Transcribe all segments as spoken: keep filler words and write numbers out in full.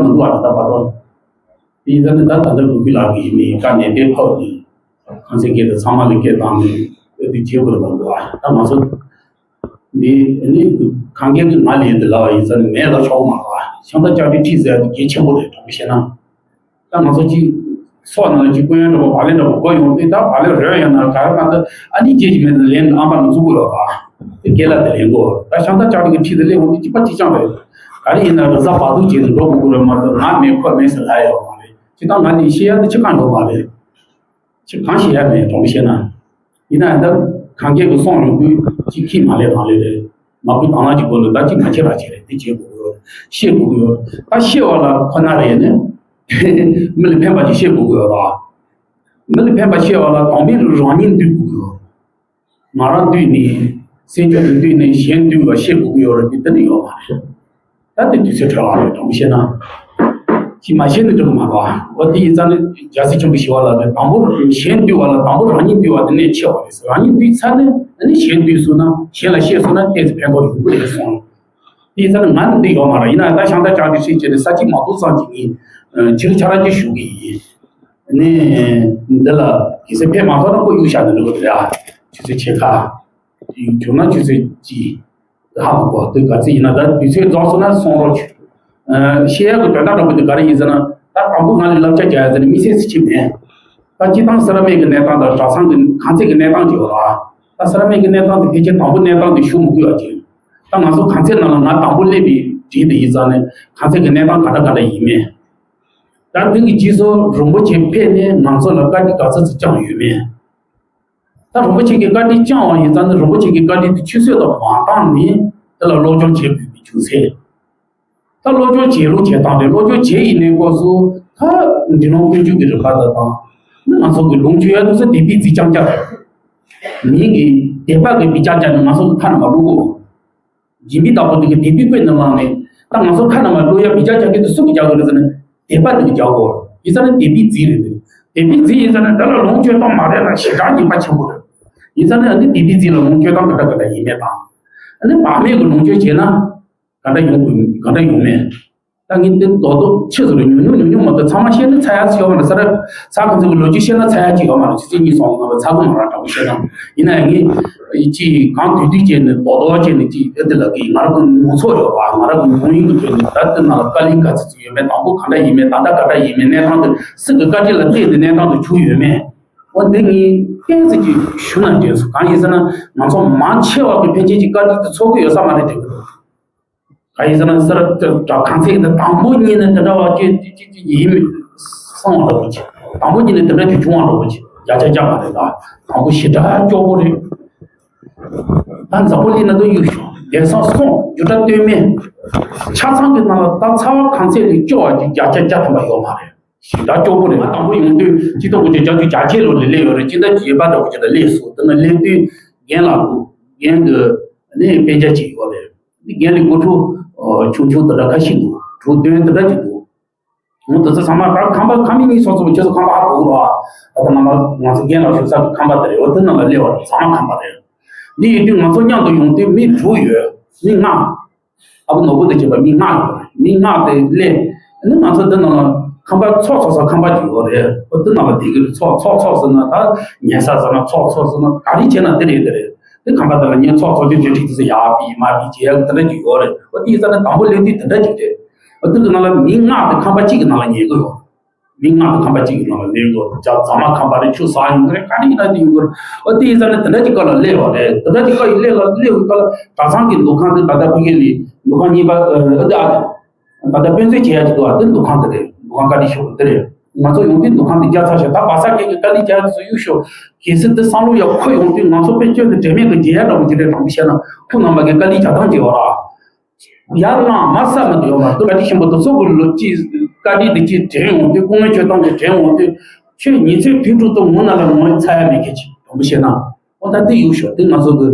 མི་འདུག་བ། ད་ལྟ་བར་དུ། དེ་ཡིན་ཙང་ནི་ད་ད་ལྟ་གུ་གུ་ལགས་ཀྱིས་ནི་དཀའ་ངལ་དེ་ཕོག་ནས་ཁང་ཚན་སྐད་དུ་ཚང་མ་ལ་སྐད་བཏང་ནས་ཨེ་དེ་བྱེད་དགོས་པ་འདུག་བ། ད་ང་ཚོ་འདི་ནི་གང་གལ་གྱི་ང་ལས་འདི་ལ་བ་ཡིན་ཙང་ནི་མེད་ལ་ཆོག་མ་རེད་བ། ཤང་ད་ལྕགས་རི་ཁྲི་ཟེར་བ་དེ་གལ་ཆེན་པོ་རེད། དྲང་པོ་བཤད་ན། ད་ང་ཚོ་གཅིག་ཚོགས་ནང་ལ་གཅིག་ཀུན་ཡང་འདྲ་པོ་བག་ལེན་འདྲ་པོ་དགོས་ཡོང་དུས། ད་བག་ལེན་རོལ་ཡོང་ན་ག་རེ་གང་ལྟར་ཨ་ནི་རྗེས་ཀྱི་མེད་ན་ལན་ཨ་མ་ལ་བཙུགས་དགོས་ཡོད་ར། དེ་རྒན་ལགས་དེ་ལེན་དགོས། ད་ཤང་ད་ལྕགས་རི་གི་ཁྲི་དེ་ལེན་འོང་དུས་གཅིག་པ་གཅིག་རྐྱང་རེད། ག་རེ་ཡིན་ན་རེ་ཟ་བག་ཐུག་བྱས་ནས་འགྲོ་དགོས་ཀྱི་རེད་མ་གཏོགས། ང་མེད་ཁོ་མེད་ཟེར་ལབ་ཡོད་མ་རེད། སྤྱིར་བཏང་ང་ནི་བཤད་ཡ་དེ་ཅི་གང་ཡོད་མ་རེད། ཅི་གང་བཤད་ཡ་མེད། དྲང་པོ་བཤད་ན། ཡིན་ན་ཡང་ད་གང་གས་ཀྱི་སོང་ཡོང་དུས་གཅིག་ཁྱི་མ་ལས་རང་ལས་རེད། མ་བུ་དང་ལ་གཅིག་དགོས་ལ་ད་གཅིག་མ་བྱེད་ར་བྱེད་རེད། དེ་བྱེད་དགོས་ཀྱི་ཡོད། བཤད་དགོས་ཀྱི་ཡོད། ད་བཤད་པ་ལ་ཁོ་ན་རེད་ནི། མི་ལ་ཕན་པ་ཅིག་བཤད་དགོས་ཀྱི་ཡོད་ར། མི་ལ་ཕན་པ་བཤད་པ་ལ་དང་པོ་རང་ཉིད་འདུལ་དགོས་ཀྱི་ཡོད། ང་རང་འདུལ་ནས་སེམས་ཅན་དེ་འདུལ་ནས་གཞན་འདུལ་བ་བཤད་དགོས་ཀྱི་ཡོད་རེད། དེ་དེ་ནི་ཡོད་མ་རེད། ད་དེ་དུས་ཚོད་འཕྲོ་བ་རེད། དྲང་པོ་བཤད་ན། ཅི་མ་བཤད་ནི་འགྲིག་གི་མ་རེད་བ། འོ་དེ་ཡིན་ཙང་ནི་རྒྱལ་སྲས་ཆེན་པོ་ཞི་བ་ལྷ་གིས་དང་པོ་གཞན་འདུལ་བ་ལ་དང་པོ་རང་ཉིད་འདུལ་བ་དེ་གནད་ཆེ་བ་རེད་ཟེར། རང་ཉིད་འདུལ་ཚར་ནས་ཨ་ནི་གཞན་འདུལ་སོང་ན། གཞན་ལ་བཤད་སོང་ན་ཏོག་ཙམ་ཕན་ཐོགས་ཡོང་གི་རེད་གསུངས། དེ་ཡིན་ཙང་ནི་ང་ནི་འདི་ཡོད་མ་རེད། ཡིན་ན་ད་ཤང་ད་ལྕགས་རི་ཁྲི་བྱས་ནས་ས་གཅིག་མ་གཏོགས་ཙམ་གཅིག་ཡིན། ཕྱི་རུ་ཆ་ར་གཅིག་ཞུ་གི་ཡིན། ནི་འདི་ལ་གལ་སྲིད་ཕེབས་མ་སོང་ན་ཁོ་གཡུག་བཞག་ནས་འགྲོ་གི་རེད་ཨ། ཆུ་ཚོད་ཕྱེད་ཀ་བྱུང་ན་ཆུ་ཚོད་གཅིག་ཧ་མ་གོ། དུས་ག་ཚོད་ཡིན་ན་ད་དུས་ཚོད་རྫོགས་སོང་ན་སོང་རོགས་བྱོས། ཨ། བཤད་ཡག་གི་དོན་དག་འདྲ་པོ་དེ་ག་རེ་ཡིན་ཟེར་ན། ད་དང་པོ་ང་ལ་བསླབ་བྱ་རྒྱག་ཡ་ཟེར་ནས་དམིགས་བསལ་ཟེར་གྱི་མེད། ད་སྤྱིར་བཏང་ས་རཱ་མེ་གི་གནས་སྟངས་དང་གྲྭ་ཚང་གི་ཁང་ཚན་གི་གནས་སྟངས་ཅིག་ཡོད་ར། ད་ས་རཱ་མེ་གི་གནས་སྟངས་དེ་ཕལ་ཆེར་དང་པོ་གནས་སྟངས་དེ་ཞུ་མི་དགོས་ཡ་ཅིག་ད་ང་ཚོ་གང་ཚེ་ནང་ལ་ང་དང་པོ་སླེབས་པའི་དུས་དེ་ཡིན་ཙང་ནས་གང་ཚེ་གི་གནས་སྟངས་ག་འདྲ་ག་འདྲ་ཡིན་མིན། ད་འདི་གི་རྗེས་སུ་རིན་པོ་ཆེ་ཕེབས་ནས་ང་ཚོ་ལ་བཀའ་དྲིན་ག་ཚོད་ཚོད་བསྐྱངས་ཡོད་མེད། ད་རིན་པོ་ཆེ་གི་བཀའ་དྲིན་བསྐྱངས་པ་ཡིན་ཙང་ནས་རིན་པོ་ཆེ་གི་བཀའ་དྲིན་དེ་ཆུད་ཟོས་དུ་མ་བཏང་ནས་དེ་ལ་སློབ་སྦྱོང་བྱེད་དགོས་པའི་རྒྱུ་མཚན། ད་སློབ་སྦྱོང་བྱེད་ལུགས་བྱེད་སྟངས་རེད། སློབ་སྦྱོང་བྱེད་ཡིན་ནའི་སྐབས་སུ་ད་འབྲི་ལུང་ཀུན་འཇུག་གི་རིག་པ་དང་། ནི་ང་ཚོ་གི་ལུང་སྤྱོད་ཡ་དུ་ས་དད་པའི་རྩིས་རྐྱང་རྐྱང་རེད། མི་གི་དད་པ་གི་མི་རྐྱང་རྐྱང་ནི་ང་ཚོ་གི་ཁ་ནས་མ་བླུག་གོ། སྦྱིན་པའི་བདག་པོ་དེ་གི་དད་པའི་ཀུན་ནས་བསླངས་ནས། ད་ང་ཚོ་ཁ་ནས་མ་བླུག་ཡ་མི་རྐྱང་རྐྱང་གི་དུ་སུ་གི་རྒྱག་གི་རེད་ཟེར་ན། དད་པ་དེ་གི་རྒྱག་གོ། ཡིན་ཙང་ནི་དད་པའི་རྩིས་རེད་དེ། དད་པའི་རྩིས་ཡིན་ཙང་ནི་འདི་ལ་ལུང་སྤྱོད་སྟངས་མ་རེད་ན་ཞེ་དྲག་ཉེས་པ་ཆེན་པོ་རེད། ཡིན་ཙང་ནི་ཨ་ནི་དད་པའི་རྩིས་ལ་ལུང་སྤྱོད་སྟངས་ག་འདྲ་ག་འདྲ་ཡིན་མེད་དང་། ཨ་ནི་བག་མེད་ཀྱི་ལུང་སྤྱོད་བྱས་ན། ག་འདྲ་ཡོང་དགོས་ག་འདྲ་ཡོང་མེད། ད་ངས་འདི་རྡོག་རྡོག་ཆེ་ཟུར་ཉུང་ཉུང་ཉུང་ཉུང་མ་གཏོགས་ཚང་མ་བཤད་ན་ཚར་ཡ་ཚོ་ཡོད་མ་རེད། ས་ར་ས་ཁ་ཚོ་གི་ལོ་རྒྱུས་བཤད་ན་ཚར་ཡ་ཅིག་ཡོད་མ་རེད། ཆུ་ཚོད་གཉིས་སོང་ལ་ང་ཚ་གི་མ་རེད། དྲང་པོ་བཤད་ན། ཡིན་ན་ཡང་ངས་ཅིག་གང་དུས་དུས་བྱས་ནས་རྡོག་རྡོག་བྱས་ནས་ཅིག་ཨེ་འདི་ལ་གི་ང་རང་གི་མྱོང་ཚོར་ཡོད་པ། ང་རང་གི་མྱོང་ཡིན་གི་དོན་ནི་ད་ལྟ་ང་ལ་དཀའ་ལས་ག་ཚོད་ཚོད་ཡོད་མེད། དང་པོ་ག་འདྲ་ཡིན་མེད། ད་ལྟ་ག་འདྲ་ཡིན་མེད། གནས་སྟངས་དེ་སུ་གི་བཀའ་དྲིན་ལ་བརྟེན་ནས་གནས་སྟངས་དེ་བྱུང་ཡོད་མེད། འོ་འདི་ངས་ཏོག་ཙམ་ཅིག་ཞུ་ན་འདྲ་སོང་། གང་ཡིན་ཟེར་ན་ང་ཚོ་མང་ཆེ་བ་གི་ཕན་ཆད་ཀྱི་བཀའ་དྲིན་དེ་ཚོར་གི་ཡོད་ས་མ་རེད་དྲན་གི་འདུག་གང་ཡིན་ཟེར་ན་སར་གྲྭ་ཁང་ཚན་འདི་དང་པོ་ཉིད་ནས་དེ་འདྲ་བ་ཅི་ཅི་ཅི་ཅི་ཡིན་མི་སོང་བ་འདྲ་བོ་ཅིག་དང་པོ་ཉིད་ནས་དེ་འདྲ་ཅིག་བྱུང་བ་འདྲ་བོ་ཅིག་བརྒྱ་ཆ་བརྒྱ་མ་རེད་ད། དང་པོ་ཞེ་དྲག་སྐྱོ་པོ་རེད། ད་འཛམ་བུ་གླིང་ན་ད་གཡུག་ཞོག་བསྡད་སོང་སོང་རྒྱུ་འབྲས་ལྟོས་མེད། ཆ་ཚང་གི་ནང་ལ་ད་ཚ་བ་ཁང་ཚན་ལས་སྐྱོ་བ་ཅིག་བརྒྱ་ཆ་བརྒྱ་ཐམ་པ་ཡོད་མ་རེད། ཞེ་དྲག་སྐྱོ་པོ་རེད། ང་དང་པོ་ཡོང་དུས་ཆིག་སྟོང་དགུ་བརྒྱ་བརྒྱད་ཅུ་གྱ་བརྒྱད་ལོ་ལ་སླེབས་ཡོད་རེད། སྤྱི་ཟླ་བརྒྱད་པ་འདྲ་བོ་ཅིག་ལ་སླེབས་སོང་། དེ་ན་སླེབས་དུས་རྒན་ལགས་འདུག་རྒན་གྱི་ནི་དཔེ་ཆ་ཅིག་ཡོད་རེད། འདི་རྒན་ལགས་དངུལ་ཕྲུག་ཆུང་ཆུང་དེ་འདྲ་ཁ་ཤས་འདུག་དྲུག་བདུན་དེ་འདྲ་ཅིག་འདུག་ངོ་དེ་ཚོ་ཚང་མ་ད་ཁང་པ་ཁང་མིག་གཉིས་སོ་སོ་ཁྱེད་ཚོ་ཁང་པ་ཧ་གོ་གི་རེད་བ། ད་ལྟ་ང་ང་ཚོ་རྒན་ལགས་བཞུགས་ས་གི་ཁང་པ་དེ་རེད། འོ་དེ་ནང་ལ་སླེབས་པ་རེད། ཚང་མ་ཁང་པ་རེད། འདི་ཡིན་དུས་ང་ཚོ་མཉམ་དུ་ཡོང་དུས་མི་དྲུག་ཡོད། མི་ལྔ། ཨ་ཁུ་ནོར་བུ་དང་བཅས་པ་མི་ལྔ་ཡོད་རེད། མི་ལྔ་དེ་སླེབས། ཨ་ནི་ང་ཚོ་འདི་ནང་ལ་ཁང་པ་ཚོགས་ཚོགས་ས་ཁང་པ་ཅིག་ཡོད་རེད། འོ་འདི་ནང་ལ་བསྡད་ཀྱི་རེད། ཚོགས་ཚོགས་ཚོགས་ཟེར་ན་ད་ཉལ་ས་ཟེར་ན་ཚོགས་ཚོགས་ཟེར་ན་ག་རེ་བྱས་ན་དེ་རེད་དེ་རེད། དེ་ཁང་པ་དེ་ལ་ངས་ཚོགས་ཚོགས་དུས་དེ་འགྲིག་དེ་ཚོ་ཡར་ཕུད་མར་ཕུད་བྱེད་ཡག་དེ་འདྲ་ཅིག་ཡོད་རེད། འོ་དེ་ཡིན་ཙང་ནི་དང་པོ་སླེབས་དུས་དེ་འདྲ་ཅིག་རེད། འོ་དེ་གི་ནང་ལ་མི་ལྔ་དེ་ཁང་པ་གཅིག་གི་ནང་ལ་ཉལ་གི་ཡོད། མི་ལྔ་དེ་ཁང་པ་གཅིག་གི་ནང་ལ་སླེབས་དགོས། ཇ་ཟ་མ་ཁང་པ་རེད། ཆུ་ཟ་ཡོང་གི་རེད། ག་རེ་ཡིན་ན་དེ་ཡོང་གི་རེད། ཨོ་དེ་ཡིན་ཙང་ནི་དེ་འདྲ་ཅིག་སྐབས་ལ་སླེབས་པ་རེད། དེ་འདྲ་ཅིག་སྐབས་ཡིན་སླེབས་ལ་སླེབས་པའི་སྐབས་ལ་གྲྭ་ཚང་གི་འདུ་ཁང་དེ་ད་ལྟ་ཕ་གི་ལ་འདུ་ཁང་གཉིས་པ་ཨ་དེ་ཨ་དེ་ད་ལྟ་དཔེ་མཛོད་བྱེད་ཡ་ཅིག་འདུག་ཨ་དེ་འདུ་ཁང་དེ་རེད། འདུ་ཁང་བཀའ་དྲིན་ཞུ་དེ་རེད། ང་ཚོ་ཡོང་དུས་འདུ་ཁང་དེ་རྒྱ་ཚ་ཤག་ད་བ་ས་ཁྱེད་ཀྱི་དཀའ་ལས་རྒྱག་དེ་ཚོ་གཡུག་ཞོག་གལ་སྲིད་དེ་བསམ་བློ་ཡ་འཁོར་ཡོང་དུས་ང་ཚོ་དཔེ་སྐྱོན་དེ་དྲན་མེད་དུ་བརྗེད་ཡ་འདྲ་པོ་ཅིག་རེད། དྲང་པོ་བཤད་ན་ཁོང་རྣམ་པ་གི་དཀའ་ལས་རྒྱག་སྟངས་ཅིག་ཡོད་ར། ཡར་ལངས་མ་ས་མི་འདུག་ཡོད་མ་གཏོགས། བཀའ་དྲིན་ཆེན་པོ་དེ་ཚོ་གི་ལོ་གཅིག་བཀའ་དྲིན་དེ་གཅིག་དྲན་འོང་དུས། སྐུ་ངལ་ཆོད་སྟངས་དེ་དྲན་འོང་དུས། ཁྱོད་ཉིན་མཚན་དུས་དྲུག་ཏུ་ངུ་ན་ལ་ངུ་ཚར་ཡ་མེད་མཁན་ཅིག་དྲང་པོ་བཤད་ན། འོ་ད་དེ་གཡུག་ཞོག་དེ་ང་ཚོ་གི་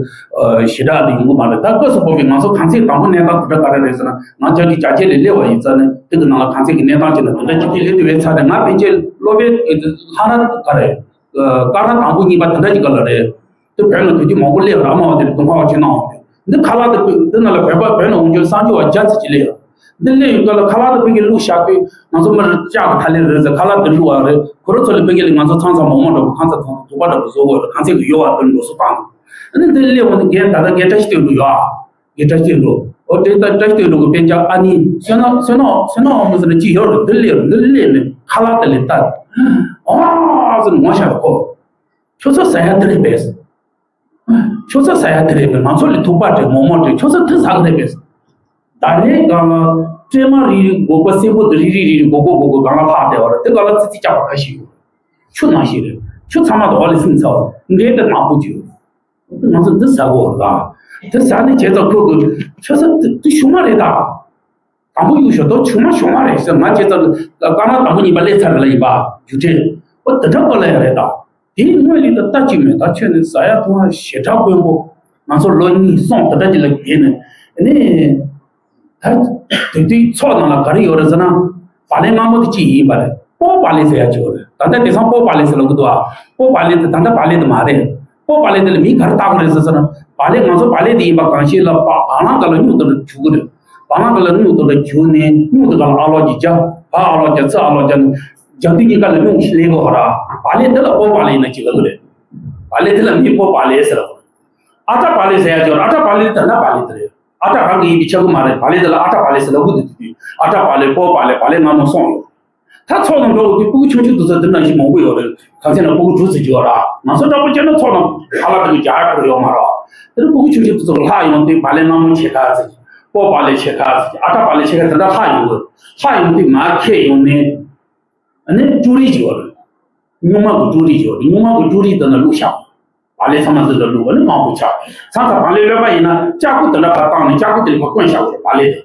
ཞེ་དྲག་དེ་ཡོང་གི་མ་རེད། ད་སྐབས་སུ་བབས་པའི་ང་ཚོ་གང་ཚེ་དང་པོ་གནས་སྟངས་དེ་འདྲ་ག་རེ་རེད་ཟེར་ན། ང་ཅག་གི་རྒྱ་ཆེ་ལས་སླེབས་པ་ཡིན་ཙང་ནི་དེ་གི་ནང་ལ་གང་ཚེ་གི་གནས་སྟངས་ཅིག་ན་དེ་འདྲ་ཅིག་དེ་ལས་དེ་བས་ཚར་ནས། ང་ཕན་ཆད་སློབ་དཔོན་ལྷ་ར་ག་རེ་ཀ་ར་དང་པོ་གཉིས་པ་དེ་འདྲ་ཅིག་ག་ལ་རེད། དེ་བོད་ལ་དུས་ཚོད་མང་པོ་སླེབས་ར་མ་བ་དེ་དུང་ཁ་བ་ཆེ་གནང་བ་དེ་འདི་ཁ་ལག་དེ་དེ་ནང་ལ་བོད་པ་བོད་ནང་འོང་རྒྱུ་གསར་འབྱོར་བ་བརྒྱ་ཙམ་ཅིག་སླེབས་ཡོད། འདི་སླེབས་ཡོང་སྐབས་ལ་ཁ་ལག་དེ་ཕ་གིར་བླུགས་བཞག་དུས་ང་ཚོ་མི་རེ་ལྕགས་ཀྱི་ཐ་ལེ་རེད་ཟེར། ཁ་ལག་དེ་བླུགས་པ་རེད། ཁོ་རང་ཚོ་ལ་ཕ་གི་ལ་ང་ཚོ་ཚང་ཚང་མོག་མོག་འདྲ་པོ། ཁང་ཚ་ཚང་ཚང་དུ་པ་འདྲ་པོ་བཟོ་དགོས་རེད། ཁང་ཚན་གྱི་ཡོལ་བ་དེ་འགྲོ་སོ་བཏང་། ཨ་ནི་འདི་སླེབས་འོང་དུས་རྒན་ད་ལྟ་རྒན་བཀྲ་ཤིས་དོན་གྲུབ་ཡོད་ཨ། རྒན་བཀྲ་ཤིས་དོན་གྲུབ། ཨོ་དེ་ལྟར་བཀྲ་ཤིས་དོན་གྲུབ་ཀྱི་དཔེ་ཆ། ཨ་ནི་བསོད་ནམས་བསོད་ནམས་བསོད་ནམས་དབང་མོ་ཟེར་ན་ཅི་ཡོད་རེད། འདི་སླེབས་རེད། འདི་སླེབས་ནས་ཁ་ལག་དེ་ལ་ལྟ། ཨ་ཟེར་ངོ་ཤར་ཁོ། ཁྱོད་ཚོ་ཟ་ཡ་དེ་རེད་པས། ཁྱོད་ཚོ་ཟ་ཡ་དེ་རེད་པས། ང་ཚོ་ལ་ཐུག་པ་སྤྲད། མོག་མོག་སྤྲད། ཁྱོད་ཚོ་དེ་ཟ་གི་རེད་པས། ད་ལན་སྒང་ལ་སྲན་མ་རིལ་རིལ་སྒོར་སྒོར། སེར་པོ་དེ་རིལ་རིལ་རིལ་རིལ་སྒོར་སྒོར་སྒོར་སྒོར་སྒང་ལ་ལྷག་བསྡད་པ་རེད། དེ་སྒང་ལ་ཙི་ཙི་བཀྱགས་པ་ཁ་ཤས་ཡོད། ཆུ་ནང་བཞིན་རེད། ཆུ་ཚང་མ་དེ་འོག་ལ་སིམ་ཚར་བ། འདྲེ་དེ་ནག་པོ་ཅིག་ཡོད། ང་ཚོ་འདི་ཟ་དགོས་རེད། དེ་ཟ་ནས་བྱས་ཙང་ཁོ་གི་ཁྱོད་ཚོ་དེ་དེ་ཞུ་མ་རེད་ད། དང་པོ་གཡུག་ཞོར་དུ་ཆུང་མ་ཞུ་མ་རེད་ཟེར། ང་བྱས་ཙང་དཀར་ནག་དང་པོ་གཉིས་པ་སླེབས་ཚར་རེད་ལ། ཡིན་པ་རྒྱུ་འབྲས་པོ་དེ་འདྲ་པོ་ལ་ཡང་རེད་ད། དེའི་སྔོན་ལ་ད་ལྟ་ཅིག་མེད། ད་ཁྱོད་ནི་ཟ་ཡ་འཐུང་ཡ་ཞེ་དྲག་དཀོན་པོ། ང་ཚོ་ལོ་གཉིས་གསུམ་དེ་འདྲ་ཅིག་ལ་བསྡད་ནས་ནི། ད་དེ་དུས་ཚོགས་ནང་ལ་ག་རེ་ཡོད་རེད་ཟེར་ན། བག་ལེབ་མངར་མོ་དེ་གཅིག་ཡིན་པ་རེད། སྤོ་བག་ལེབ་ཟེར་ཡ་གཅིག་ཡོད་རེད། ད་ལྟ་དེང་སང་སྤོ་བག་ལེབ་ཟེར་ལབ་གི་འདུག་ཨ། སྤོ་བག་ལེབ་དེ་ད་ལྟ་བག་ལེབ་དེ་མ་རེད། སྤོ་བག་ལེབ་དེ་ལ་མིང་ག་རེ་བཏགས་དགོས་རེད་ཟེར་ཟེར་ན། བག་ལེབ་ང་ཚོ་བག་ལེབ་དེ་ཡིན་པ་གང་ཤེས་ལ། བ་བ་ལང་ག་ལ་སྨྱུག་དེ་འདྲ་བྱུག་གི་རེད། བ་ལང་ག་ལ་སྨྱུག་དེ་འདྲ་བྱུག་ནས་སྨྱུག་དེ་ག་ལ་ཨ་ལོག་ཅིག་རྒྱག་བ་ཨ་ལོག་རྒྱག་ཚི་ཨ་ལོག་རྒྱག་ནས་རྒྱག་དུས་གཉིས་ཀ་ལ་སྨྱུག་ཞིག་ལེན་དགོས་ར། བག་ལེབ་དེ་ལ་སྤོ་བག་ལེབ་ཡིན་ན་ཅིག་ལབ་གི་རེད། བག་ལེབ་དེ་ལ་མིང་སྤོ་བག་ལེབ་ཟེར་ལབ་གི་རེད། ཨ་ཊ་བག་ལེབ་ཟེར་ཡ་ཅིག་ཡོད་རེད། ཨ་ཊ་བག་ལེབ་དེ་ད་ལྟ་བག་ལེབ་དེ་རེད། ཨ་ཊ་རང་གི་ཡིན་པའི་ཆག་གི་མ་རེད། བག་ལེབ་དེ་ལ་ཨ་ཊ་བག་ལེབ་ཟེར་ལབ་གི་འདུག་དུས། ཨ་ཊ་བག་ལེབ། སྤོ་བག་ལེབ། བག་ལེབ་མངར་མོ་གསུམ་ཡོད། ད་ཚོགས་ནང་འགྲོ་དགོས་དུས་སྤུ་གུ་ཆུང་ཆུང་དེ་ཚོ་འདི་ནང་བཞིན་མང་པོ་ཡོད་རེད། གང་ཚེ་ན་སྤུ་གུ་དྲུག་ཙམ་ཅིག་ཡོད་ར། ང་ཚོ་འདྲ་པོ་བྱས་ན་ཚོགས་ནང་ཁ་ལག་དེ་གི་རྒྱག་ཡ་ཁོ་རང་ཡོད་མ་རེད། དེ་ནས་སྤུ་གུ་ཆུང་ཆུང་དེ་ཚོ་ལྷག་ཡོང་དུས་བག་ལེབ་མངར་མོ་ཕྱེད་ཀ་ཙམ་ཅིག་སྤོ་བག་ལེབ་ཕྱེད་ཀ་ཙམ་ཅིག་ཨ་ཊ་བག་ལེབ་ཕྱེད་ཀ་དེ་འདྲ་ལྷག་ཡོང་གི། ལྷག་ཡོང་དུས་མར་ཁྱེར་ཡོང་ནས། ཨ་ནི་ཅུ་རི་ཅིག་ཡོད་རེད། སྨྱུག་མ་གི་ཅུ་རི་ཅིག་ཡོད་རེད། སྨྱུག་མ་གི་ཅུ་རི་དེ་ནང་བླུགས་བཞག་བག་ལེབ་ཚང་མ་འདི་ལ་བླུགས། ཨ་ནི་མང་པོ་ཆགས། མཚམས་མཚམས་བག་ལེབ་གློན་པ་ཡིན་ན་ལྕགས་སྐུ་དེ་འདྲ་ཕར་བཏང་ནས་ལྕགས་སྐུ་དེ་ལ་ཕར་བསྐོན་བཞག་དགོས་རེད། བག་ལེབ་དེ།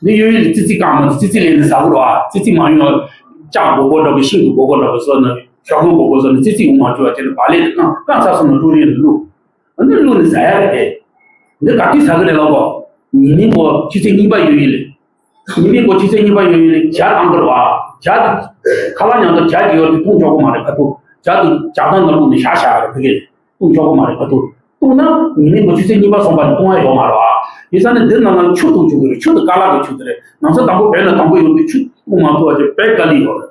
འདི་གཡས་གཡོན་ལ་ཙི་ཙི་བཀང་མ། ཙི་ཙི་ལེན་ནས་ཟ་དགོས་རེད་བ། ཙི་ཙི་མ་ཡོང་བ། ལྕགས་སྒོར་སྒོར་འདྲ་པོ། ཤིང་གི་སྒོར་སྒོར་འདྲ་པོ་བཟོས་ནས། ཞོགས་ཀོང་སྒོར་སྒོར་བཟོས་ནས་ཙི་ཙི་ཡོང་མ་བཅུག་པ་བྱས་ནས་བག་ལེབ་དེ་བཀང་། བཀང་ཚར་སོང་ན་ཅུ་རི་ལ་བླུགས། ཨ་ནི་བླུགས་ནས་ཟ་ཡ་རེད་དེ། འདི་ག་དུས་ཟ་གི་རེད་ལབ་གོ། ཉི་མའི་སྒོ་ཆུ་ཚོད་གཉིས་པ་ཡོལ་ཡོལ་ལ། ཉི་མའི་སྒོ་ཆུ་ཚོད་གཉིས་པ་ཡོལ་ཡོལ་ལ་ཇ་བཏང་གི་རེད་བ། ཇ་དེ། ཁ་ལག་མཉམ་དུ་ཇ་གི་ཡོད་དེ་བཏུང་ཆོག་གི་མ་རེད་ཁ་ཐུག་ཇ་དེ་ཇ་དང་ནང་བླུགས་ནས་བཞག་བཞག་རེད་ཕ་གི། བཏུང་ཆོག་གི་མ་རེད་ཁ་ཐུག་བཏུང་ན་ཉི་མའི་སྒོ་ཆུ་ཚོད་གཉིས་པ་སོང་བ་ནས་བཏུང་ཡ་ཡོད་མ་རེད་བ། ཡིན་ཙང་ནི་འདི་ནང་ལ་ཆུ་བཏུང་བཅུག་གི་རེད། ཆུ་དེ་ཁ་ལག་གི་ཆུ་དེ་རེད། ང་ཚོ་དང་པོ་བོད་ལ་དང་པོ་ཡོང་དུས་ཆུ་བཏུང་མ་ཐུབ་པ་བྱས་དཔེ་དཀའ་ལས་ཡོད་རེད།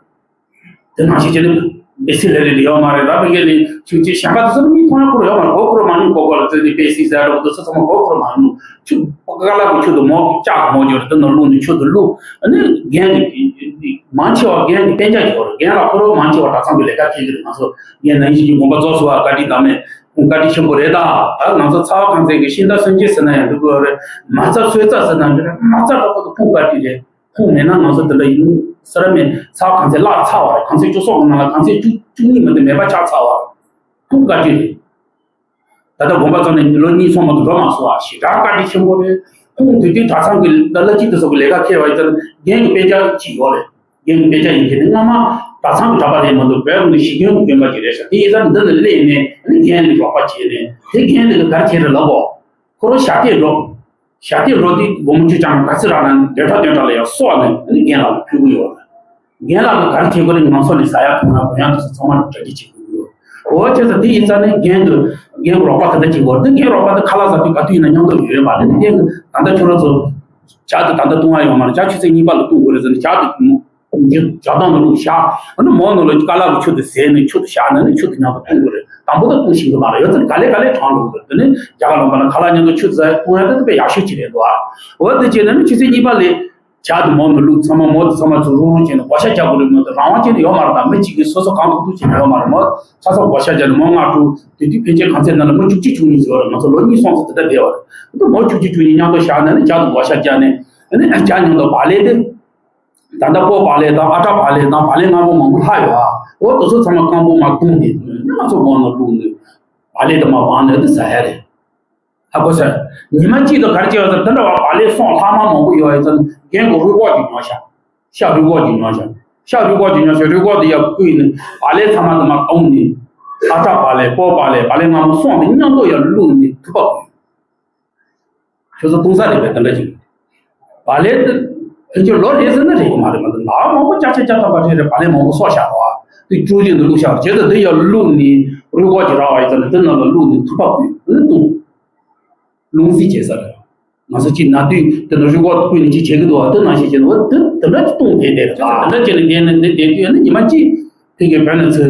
དེ་ནང་བཞིན་བྱས་ནས་སྦི་སི་ལེ་ལེ་ལེ་ཡོད་མ་རེད། ད་ཕ་གི་ནི་ཆུ་ཆེ་གཞན་པ་དེ་ཚོ་ནི་མིས་མཐོང་ཡ་ཁོ་རང་ཡོད་མ་རེད། གོ་ཁོ་རང་མ་མྱོང་། གོ་གོ་ལ་བརྩེ་ནས་པེ་སི་ཟེར་རོགས་དེ་ཚོ་ཚང་མ་གོ་ཁོ་རང་མ་མྱོང་། ཆུ་ཁ་ལག་གི་ཆུ་དེ་མོག་ལྕགས་མོག་ཡོད་རེད། དེ་ནང་བླུགས་ནས་ཆུ་དེ་བླུགས། ཨ་ནི་རྒན་གྱི་མང་ཆེ་བ་རྒན་གྱི་གཏན་འཇགས་ཡོད་རེད། རྒན་ལ་ཁོ་རང་མང་ཆེ་བ་གྲྭ་ཚང་གི་ལས་ཀ་འཁྱེར་གྱི་རེད། ང་ཚོ་རྒན་ན་ཡིན་ཞིག་གི་དགོངས་པ་རྫོགས་སོང་བ། བཀའ་དྲིན་དང་མེད། ཁོང་བཀའ་དྲིན་ཆེན་པོ་རེད་ད། ད་ང་ཚོ་ཚ་བ་ཁང་ཚན་གྱི་ཤིང་རྟ་སེམས་ཅན་ཟེར་ན་ཡང་འགྲིག་གི་ཡོད་རེད། མ་རྩ་སོས་རྩ་ཟེར་ན་འགྲིག་རེད། མ་རྩ་འདྲ་པོ་དེ་ཁོང་བཀའ་དྲིན་རེད། ཁོང་མེད་ན་ང་ཚོ་འདི་འདྲ་ཡིན་ས་ར་མེད། ཚ་བ་ཁང་ཚན་བརླག་ཚར་བ་རེད། ཁང་ཚན་བཅུ་གསུམ་གྱི་ནང་ལ་ཁང་ཚན་བཅུ་བཅུ་གཉིས་མ་གཏོགས་མེད་པ་ཆགས་ཚར་བ་རེད། ཁོང་བཀའ་དྲིན་རེད། ད་ལྟ་དགོངས་པ་རྫོགས་ནས་ལོ་གཉིས་གསུམ་མ་གཏོགས་འགྲོ་མ་སོང་བ། ཞེ་དྲག་བཀའ་དྲིན་ཆེན་པོ་རེད། ཁོང་དེ་དུས་གྲྭ་ཚང་གི་ད་བླ་སྤྱི་དེ་ཚོ་གི་ལས་ཀ་འཁྱེར་བ་ཡིན་ཙང་རྒན་གྱི་དཔེ་ཆ་གཅིག་ཡོད་རེད། རྒན་གྱི་དཔེ་ཆ་ཡིན་གྱི་ནི་སྔ་མ་གྲྭ་ཚང་གི་གྲྭ་པ་རེད་མ་གཏོགས་བོད་ནང་གཞིས་ཁྱོན་གྱི་དགོན་པ་ཅིག་རེད་ཤག་དེ་ཡིན་ཙང་འདི་ནས་སླེབས་ནས་ནི་རྒན་ལ་རོགས་པ་བྱས་ནས། དེ་རྒན་དེ་ག་ག་རེ་བྱས་རེད་ལབ་གོ། ཁོ་རང་ཞབས་སྟེགས་འགྲོ། ཞབས་སྟེགས་འགྲོ་དུས་སྒོར་མོ་བཅུ་རྐྱང་ག་ཚོད་རག་ན་བདུན་ཕྲག་བདུན་ཕྲག་ལ་ཡང་གསོག་ནས་ཨ་ནི་རྒན་ལགས་ལ་ཕུལ་གྱི་ཡོད་རེད། རྒན་ལགས་ཀྱིས་ག་རེ་བྱེད་དགོས་རེད། ང་ཚོ་ནས་ཟ་ཡག་འཐུང་ཡག་གོན་ཡག་དེ་ཚོ་ཚང་མ་གྲ་སྒྲིག་བྱེད་དགོས་ཀྱི་ཡོད། འོ་བྱས་ཙང་དེ་ཡིན་ཙང་ནི་རྒན་གྱི་རྒན་གྱི་རོགས་པ་དེ་འདྲ་བྱེད་དགོས་རེད། དེ་རྒན་རོགས་པ་དེ་ཁ་ལག་ཟ་དུས་ག་དུས་ཡིན་ན་མཉམ་དུ་ཡོད་ཡོད་མ་རེད། རྒན་གྱིས་ད་ལྟ་ཁྱོད་རང་ཚོ་ཇ་དེ་ད་ལྟ་བཏུང་ཡག་ཡོད་མ་རེད། ཇ་ཆུ་ཚོད་གཉིས་པ་ལ་བཏུང་དགོས་རེད་ཟེར་ནས་ཇ་དེ་ཇ་དང་ནང་བླུགས་བཞག་ཨ་ནི་མོག་ནང་ལ་ཁ་ལག་གི་ཆུ་དེ་བཟས་ནས་ཆུ་དེ་བཞག་ནས་ནི་ཆུ་དེ་མཉམ་དུ་བཏུང་དགོས་རེད། དང་པོ་དེ་བཏུང་ཤེས་ཀྱི་མ་རེད། ཡོད་ཙམ་ག་ལེ་ག་ལེ་གྲང་འགྲོ་གི་རེད། དེ་ནི་རྒྱ་གར་ལུང་པ་ན་ཁ་ལག་མཉམ་དུ་ཆུ་བཟས་བཏུང་ཡག་དེ་དཔེ་ཡག་ཤོས་ཅིག་རེད་འདུག་ཨ། འོ་དེ་བྱས་ནས་ནི་ཆུ་ཚོད་གཉིས་པ་ལ་ཇ་དེ་མོག་ནང་བླུགས། ཚང་མ་མོག་དེ་ཚང་མ་ཚུར་རུག་རུག་བྱས་ནས་བགོ་བཤའ་རྒྱག་དགོས་རེད་མ་གཏོགས་རང་དབང་ཅན་དུ་ཡོད་མ་རེད། ད་མི་གཅིག་གིས་སོ་སོ་གང་ཐུབ་ཐུབ་བྱས་ནས་ཡོད་མ་རེད་མོ། ཚ་ཚ་བགོ་བཤའ་རྒྱག་ནས་མོག་ལྔ་དྲུག་དེ་དུས་ཕལ་ཆེར་གང་ཚད་ན་ལ་མི་བཅུ་གཅིག་བཅུ་གཉིས་ཙམ་ཡོད་རེད། ང་ཚོ་ལོ་གཉིས་གསུམ་ཙམ་དེ་འདྲ་བསྡད་པ་རེད། དེ་མོག་བཅུ་གཅིག་བཅུ་གཉིས་མཉམ་དུ་བཞག་ནས་ནི་ཇ་དེ་བགོ་བཤའ་རྒྱག་ནས་ནི་ཇ་མཉམ་དུ་བག་ལེབ་དེ། ད་ལྟ་སྤོ་བག་ལེབ་དང་ཨ་ཊ་བག་ལེབ་དང་བག་ལེབ་མངར་མོ་མང་པོ་ལྷག་ཡོད་ཨ། འོ་དེ་ཚོ་ཚང་མ་སྐམ་པོ་མར་བཏུང་ནས་ང་ཚོ་མོག་ནང་བླུགས་ནས་བག་ལེབ་དེ་མར་བང་ནས་དེ་ཟ་ཡ་རེད། ཧ་གོ་སོང་། ཉི་མ་གཅིག་ཏུ་ག་རེ་བྱས་ཡོད་ཟེར། དེ་འདྲ་བ་བག་ལེབ་སོང་ལྷག་མ་མང་པོ་ཡོད་ཡོད་ཙང་རྒན་གྱིས་རུས་ཁོག་ཅིག་ཉོ་ཤག་ཤ་རུས་ཁོག་ཅིག་ཉོ་ཤག་ཤ་རུས་ཁོག་ཅིག་ཉོ་ཤག་རུས་ཁོག་དེ་ཡར་བསྐུས་ནས་བག་ལེབ་ཚང་མ་དེ་མར་བཏུང་ནས་ཨ་ཊ་བག་ལེབ་སྤོ་བག་ལེབ་བག་ལེབ་མངར་མོ་སོང་དེ་མཉམ་དུ་ཡར་བླུགས་ནས་ཐུག་པ་བསྐུས། ཁྱོད་ཚོ་བཏུང་ས་རེད་པས་དེ་འདྲ་ཞིག་བག་ལེབ་དེ་ཕལ་ཆེར་ལོ་རེ་ཟེར་ན་རེད་གི་མ་རེད་མ་གཏོགས་ལོ་མང་པོ་བརྒྱ་ཆ་བརྒྱ་ཐམ་པ་རེད་རེད། བག་ལེབ་མང་པོ་གསོག་བཞག་པ་དེ་བཅུ་གཅིག་ནས་བླུགས་བཞག་བྱས་ཙང་དེ་ཡར་བླུགས་ནས་རུས་ཁོག་ཅིག་རག་པ་ཡིན་ཙང་ནས་དེ་ནང་ལ་བླུགས་ནས་ཐུག་པ་བསྐུས་ནས་བཏུང་། རླུང་བསིལ་བྱེད་ས་རེད། ང་ཚོ་གཅིག་ན་དུས་དེ་ནང་བཞིན་འོག་ཏུ་བཀོད་ནས་གཅིག་བྱེད་ཀྱི་འདུག་བ། དེ་ནང་བཞིན་བྱས་ནས་འོ་དེ་དེ་འདྲ་གཏོང་བསྡད་བསྡད་རེད། དེ་འདྲ་བྱས་ནས་བསྡད་ནས་འདི་བསྡད་དུས་ཨ་ནི་ཉི་མ་གཅིག་དེ་གའི་བོད་ནས་ཚུར་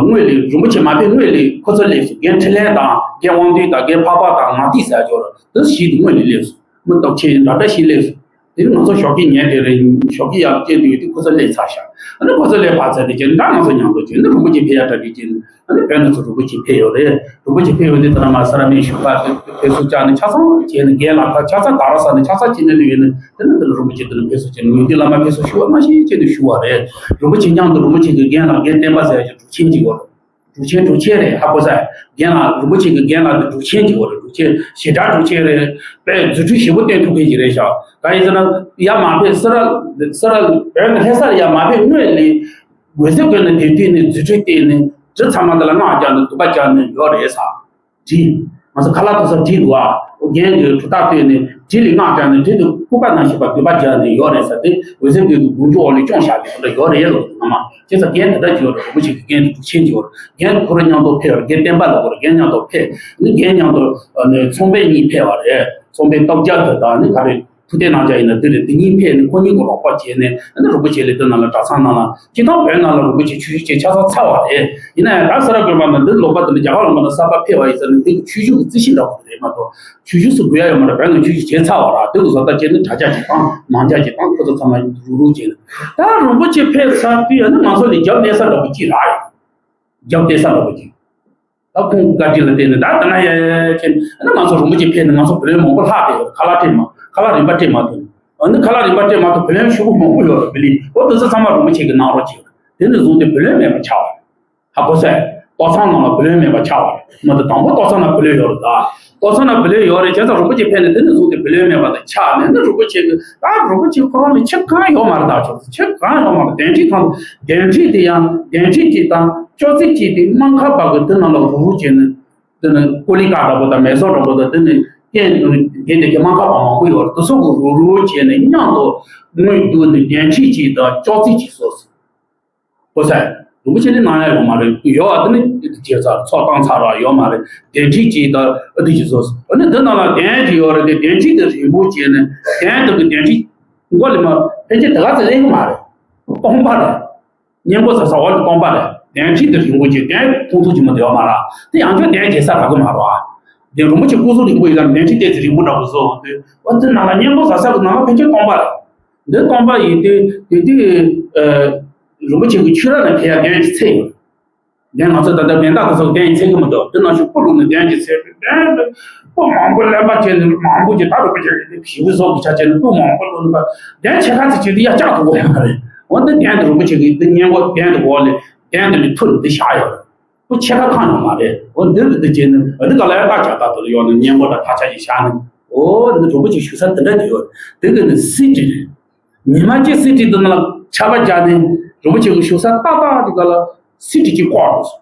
དངོས་ལས་རིན་པོ་ཆེ་མ་ཕེབས་སྔོན་ལས་ཁོ་ཚོ་སླེབས་སོང་། རྒན་འཕྲིན་ལས་དང་རྒན་དབང་འདུས་དང་རྒན་འཕགས་པ་དང་ངག་ཐིག་ཟེར་ཡ་ཅིག་ཡོད་རེད། དེ་ཞིག་ཏུ་སྔོན་ལས་སླེབས་སོང་། མི་སྟོབས་ཆེ་འདྲ་འདྲ་ཞིག་སླེབས་སོང་། དེ་ནི་ང་ཚོ་ཞོགས་ཀས་ཉལ་བསྡད་རེད། ཞོགས་ཀས་ཡར་སྐྱེལ་དུས་དེ་ཁོ་ཚོ་སླེབས་ཚར་ཤག་ཨ་ནི་ཁོ་ཚོ་སླེབས་ཕར་ཚར་དེ་བྱས་ནས་ད་ང་ཚོ་མཉམ་དུ་བྱས་ནས་རིན་པོ་ཆེ་ཕེབས་ཡ་གྲ་སྒྲིག་བྱས་ནས་ཨ་ནི་བོད་ནས་ཚུར་རིན་པོ་ཆེ་ཕེབས་ཡོད་རེད། རིན་པོ་ཆེ་ཕེབས་ཡོད་དུས་ད་ནང་མར་ས་ར་མེ་བཞུགས་ཁར་དེ་ཕེབས་བསུ་བཅར་ནས་ཆ་ཚང་བྱས་ནས་རྒན་ལགས་ཁར་ཆ་ཚང་ག་ར་ཟ་ནས་ཆ་ཚང་བྱས་ནས་དེ་ཡོད་ནས་དེ་ནས་དེ་ལ་རིན་པོ་ཆེ་དེ་ལ་ཕེབས་བསུ་བྱས་ནས་ངོས་འཛིན་བླ་མ་ཕེབས་བསུ་ཞུ་བ་མ་ཤེས་བྱས་ནས་ཞུ་བ་རེད། རིན་པོ་ཆེ་མཉམ་དུ་རིན་པོ་ཆེ་གི་རྒན་ལགས་རྒན་བསྟན་པ་ཟེར་ཡ་ཅིག་འབྲུག་ཆེན་གཅིག་ཡོད་རེད། འབྲུག་ཆེན་འབྲུག་ཆེན་རེད། ཧ་གོ་ས། རྒན་ལགས་རིན་པོ་ཆེ་གི་རྒན་ལགས་དེ་འབྲུག་ཆེན་གཅིག་ཡོད་རེད། འབྲུག་ཆེན་ཞེ་དྲག་འབྲུག་ཆེན་རེད། དཔེ་རྫུ་འཕྲུལ་ཞེ་པོ་སྟོན་ཐུབ་མཁན་ཞིག་རེད་ཤག་གང་ཡིན་ཟེར་ན་ཡར་མར་ཕེབས་སེ་ར་སེ་ར་བོད་ནས་ལྷ་སར་ཡར་མར་ཕེབས་སྔོན་ལ་འོད་ཟེར་ཀུན་ལ་དེ་དུས་ནས་རྫུ་འཕྲུལ་བསྟན་ནས་དེ་ཚང་མ་དེ་ལ་སྔགས་རྒྱག་ནས་འདུན་པ་རྒྱག་ནས་ཡོད་རེད་ས། བྲིས། ང་ཚོ་ཁ་ལག་ཐུག་ས་བྲིས་འདུག་ཨ། རྒན་གྱིས་གྲུ་ཐག་གཏད་ནས་བྲིས་ལས་སྔགས་བརྒྱབ་ནས་བྲིས་དུས་སྐུད་པ་ནང་བཞིན་པ་འདུན་པ་རྒྱག་ནས་ཡོད་རེད་ཟེར་ཏེ་འོད་ཟེར་ཀུན་གྱི་དགུང་མཆོག་འོག་ལ་སྐྱོང་བཞག་པའི་དེ་འདྲ་ཡོད་རེད་ལོ། ང་མ་བྱས་ཙང་རྒན་དེ་འདྲ་ཅིག་ཡོད་རེད། རིན་པོ་ཆེ་གི་རྒན་དེ་འབྲུག་ཆེན་ཅིག་ཡོད་རེད། རྒན་ཁོ་རང་མཉམ་དུ་ཕེབས་པ་རེད། རྒན་བསྟན་པ་ལ་གོ་རེད། རྒན་མཉམ་དུ་ཕེབས་ནི་རྒན་མཉམ་དུ་ཚོང་པའི་གཉིས་ཕེབས་པ་རེད། ཚོང་པའི་སྟོབས་རྒྱལ་དེ་དང་ནི་ག་རེ། ཐུགས་གཏད་གནང་བྱ་ཡིན་ན་འདི་རེད། འདི་གཉིས་ཕེབས་ནས་ཁོ་གཉིས་ཀྱི་རོགས་པ་བྱས་ནས་ཨ་ནི་རིན་པོ་ཆེ་ལས་དོན་ནང་ལ་གྲྭ་ཚང་ནང་ལ་སྤྱི་བཏང་བོད་ནང་ལ་རིན་པོ་ཆེ་ཆོས་ཞུ་བྱས་ཆ་ཚང་ཚར་བ་རེད། ཡིན་ན་ཡང་ད་སེ་ར་དགོན་པ་ནང་འདི་ལོག་པ་དེ་འདྲ་རྒྱ་གར་ལུང་པ་ནང་གསར་པ་ཕེབས་པ་ཡིན་ཟེར་ནས་འདི་གི་ཆོས་ཞུ་གི་རྩི་ཤིང་འདྲ་པོ་དེ་རེད་མ་གཏོགས་ཆོས་ཞུ་སུ་དགོས་ཡ་ཡོད་མ་རེད། བོད་ནང་ཆོས་ཞུ་བྱས་ཚར་བ་ར། འདི་གི་བཟོ་ལྟ་བྱས་ནས་དྲ་རྒྱ་ཅིག་བཏང་མང་རྒྱ་ཅིག་བཏང་ཁོ་ཚོ་ཚང་མ་རུག་རུག་བྱས་ནས་ད་རིན་པོ་ཆེ་ཕེབས་ཚར་དུས་ཨ་ནི་ང་ཚོ་ལ་རྒྱབ་གནས་ས་འདྲ་པོ་ཅིག་རག་ཡོད། རྒྱབ་གནས་ས་འདྲ་པོ་ཅིག་ད་ཁོང་བཀའ་དྲིན་ལ་བརྟེན་ནས་ད་ལྟ་ན་ཡ་ཡ་ཡ་ཁྱེད་ཨ་ནི་ང་ཚོ་རིན་པོ་ཆེ་ཕེབས་ནས་ང་ཚོ་བུ་ལོན་མང་པོ་ལྷག་བསྡད་ཡོད། ཁ་ལག་སྤྲད་མ་ཁ་ལག་རིན་པ་སྤྲད་མ་ཐུབ། ཨ་ནི་ཁ་ལག་རིན་པ་སྤྲད་མ་ཐུབ་བུ་ལོན་ཤོག་གུ་མང་པོ་ཡོད་རེད། བི་ལི་འོ་དེ་ཚོ་ཚང་མ་རིན་པོ་ཆེ་གིས་གནང་རོགས་བྱས་ཡོད་རེད། དེ་ནས་བཟུང་སྟེ་བུ་ལོན་མེད་པ་ཆགས་པ་རེད། ཧ་གོ་སོང་། ལྟོ་ཚང་ནང་ལ་བུ་ལོན་མེད་པ་ཆགས་པ་རེད། མ་གཏོགས་དང་པོ་ལྟོ་ཚང་ནང་བུ་ལོན་ཡོད་རེད་ད། ལྟོ་ཚང་ནང་བུ་ལོན་ཡོད་རེད། བྱས་ཙང་རིན་པོ་ཆེ་ཕེབས་ནས་དེ་ནས་བཟུང་སྟེ་བུ་ལོན་མེད་པ་དང་ཆགས་ནས་ནི་རིན་པོ་ཆེ་གིས་ད་རིན་པོ་ཆེ་ཁོ་རང་ལ་ཆེད་གང་ཡོད་མ་རེད། ད་ཆོག་ཆེད་གང་ཡོད་མ་རེད། གདན་ཁྲི་ཐང་གདན་ཁྲི་དེ་ཡང་གདན་ཁྲི་གཅིག་དང་ཅོག་ཙེ་གཅིག་དེ་སྨར་ཁམས་པ་གི་དེ་ནང་ལ་རུག་རུག་བྱས་ནས་དེ་ནི་ཀོ་ལི་ཀ་འདྲ་པོ་དང་མེ་སོར་འདྲ་པོ་དང་དེ་ནི་རྐྱེན་དེ་གའི་སྨར་ཁམས་པ་མང་པོ་ཡོད་རེད། དེ་ཚོ་གིས་རུག་རུག་བྱས་ནས་མཉམ་དུ་དངུལ་བསྡུས་ནས་གདན་ཁྲི་གཅིག་དང་ཅོག་ཙེ་གཅིག་བཟོས་སོང་། ཨོ་ཙི། རིན་པོ་ཆེ་ནི་གནང་ཡ་ཡོད་མ་རེད། ཡོད་པ་དེ་ནི་ཨ་ཏི་བྱས་ཚར། ཚོགས་བཏང་ཚར་བ་ཡོད་མ་རེད། གདན་ཁྲི་གཅིག་དང་ཨ་ཏི་བྱས་སོང་། ཨ་ནི་འདི་ནང་ལ་གདན་གཅིག་ཡོད་རེད་དེ། གདན་ཁྲི་དེ་རིང་པོ་བྱས་ནས་གདན་དེ་གི་གདན་ཁྲི་མགོ་ལ་མ་ཕལ་ཆེར་དེ་ག་ཚོད་ལེན་གི་མ་རེད། སྟོང་པ་རེད། སྔས་མགོ་ཟ་ས་འོག་ལ་སྟོང་པ་རེད། གདན་ཁྲི་དེ་རིང་པོ་བྱས། གདན་ཁུང་ཐུག་གི་མི་འདུག་ཡོད་མ་རེད། དེ་ཡང་བསྐྱར་གདན་བྱེད་ས་རག་གི་མ་རེད། དེ་རིན་པོ་ཆེ་སྐུ་གཟུགས་རིང་པོ་ཡིན་ཙང་གདན་ཁྲི་དེ་ཚོ་རིང་པོ་འདྲ་པོ་བཟོས་འོང་དུས་འོ་དེ་ནང་ལ་སྔས་མགོ་ཟ་ས་གི་ནང་ལ་ཕལ་ཆེར་སྟོང་པ་རེད། འདི་སྟོང་པ་ཡིན་དུས་དེ་དུས་ཨ། རིན་པོ་ཆེ་གི་ཆོས་ར་ལ་ཁེ་ཡ་གདན་གྱི་ཚད་ཡོད། གདན་ང་ཚོ་ད་ལྟ་གདན་སྟག་དེ་ཚོ་གདན་གྱི་ཚད་གི་མི་འདུག་དེ་ནང་བཞིན་སྤུ་བླུགས་ནས་གདན་གྱི་ཚད་དེ་གདན་དེ་སྤུ་མང་པོ་ལེན་པ་བྱས་ནས་མང་པོ་ཅིག་ད་རིན་པོ་ཆེ་གི་དེ་ཞིབ་པོ་བཟོ་གི་ཆ་བྱས་ནས་སྤུ་མང་པོ་བླུགས་ནས་པ་གདན་ཕྱེད་ཀ་ཙམ་བྱས་ཏེ་ཡ་བཅག་ཐུབ་ཀྱི་ཡོད་མ་རེད། འོ་འདི་གདན་དེ་རིན་པོ་ཆེ་གི་འདི་སྔས་མགོ་གདན་དེ་འོག་ལ་གདན་དེ་ལ་ཐུར་འདི་བཞག་ཡོད་རེད། སྤུ་ཕྱེད་ཀ་ཁག་ཡོད་མ་རེད། འོ་འདི་རུ་འདི་བྱས་ནས་འདི་ག་ལ་ཡ་རྟགས་བྱ་རྟགས་དེ་ལ་ཡོང་ནས་སྔས་མགོ་དང་ཐག་ཆ་ཞིག་བཞག་ནས་འོ་འདི་རིན་པོ་ཆེ་བཞུགས་ས་འདི་འདྲ་ཅིག་ཡོད་རེད། འདི་གི་ནི་གསེར་ཁྲི་རེད། ཉི་མ་གཅིག་གསེར་ཁྲི་འདི་ནང་ལ་ཆར་པ་བརྒྱབ་ནས་རིན་པོ་ཆེ་གི་བཞུགས་ས་ཏག་ཏག་དེ་ག་ལ་གསེར་ཁྲི་གཅིག་བཀོག་འགྲོ་སོང་།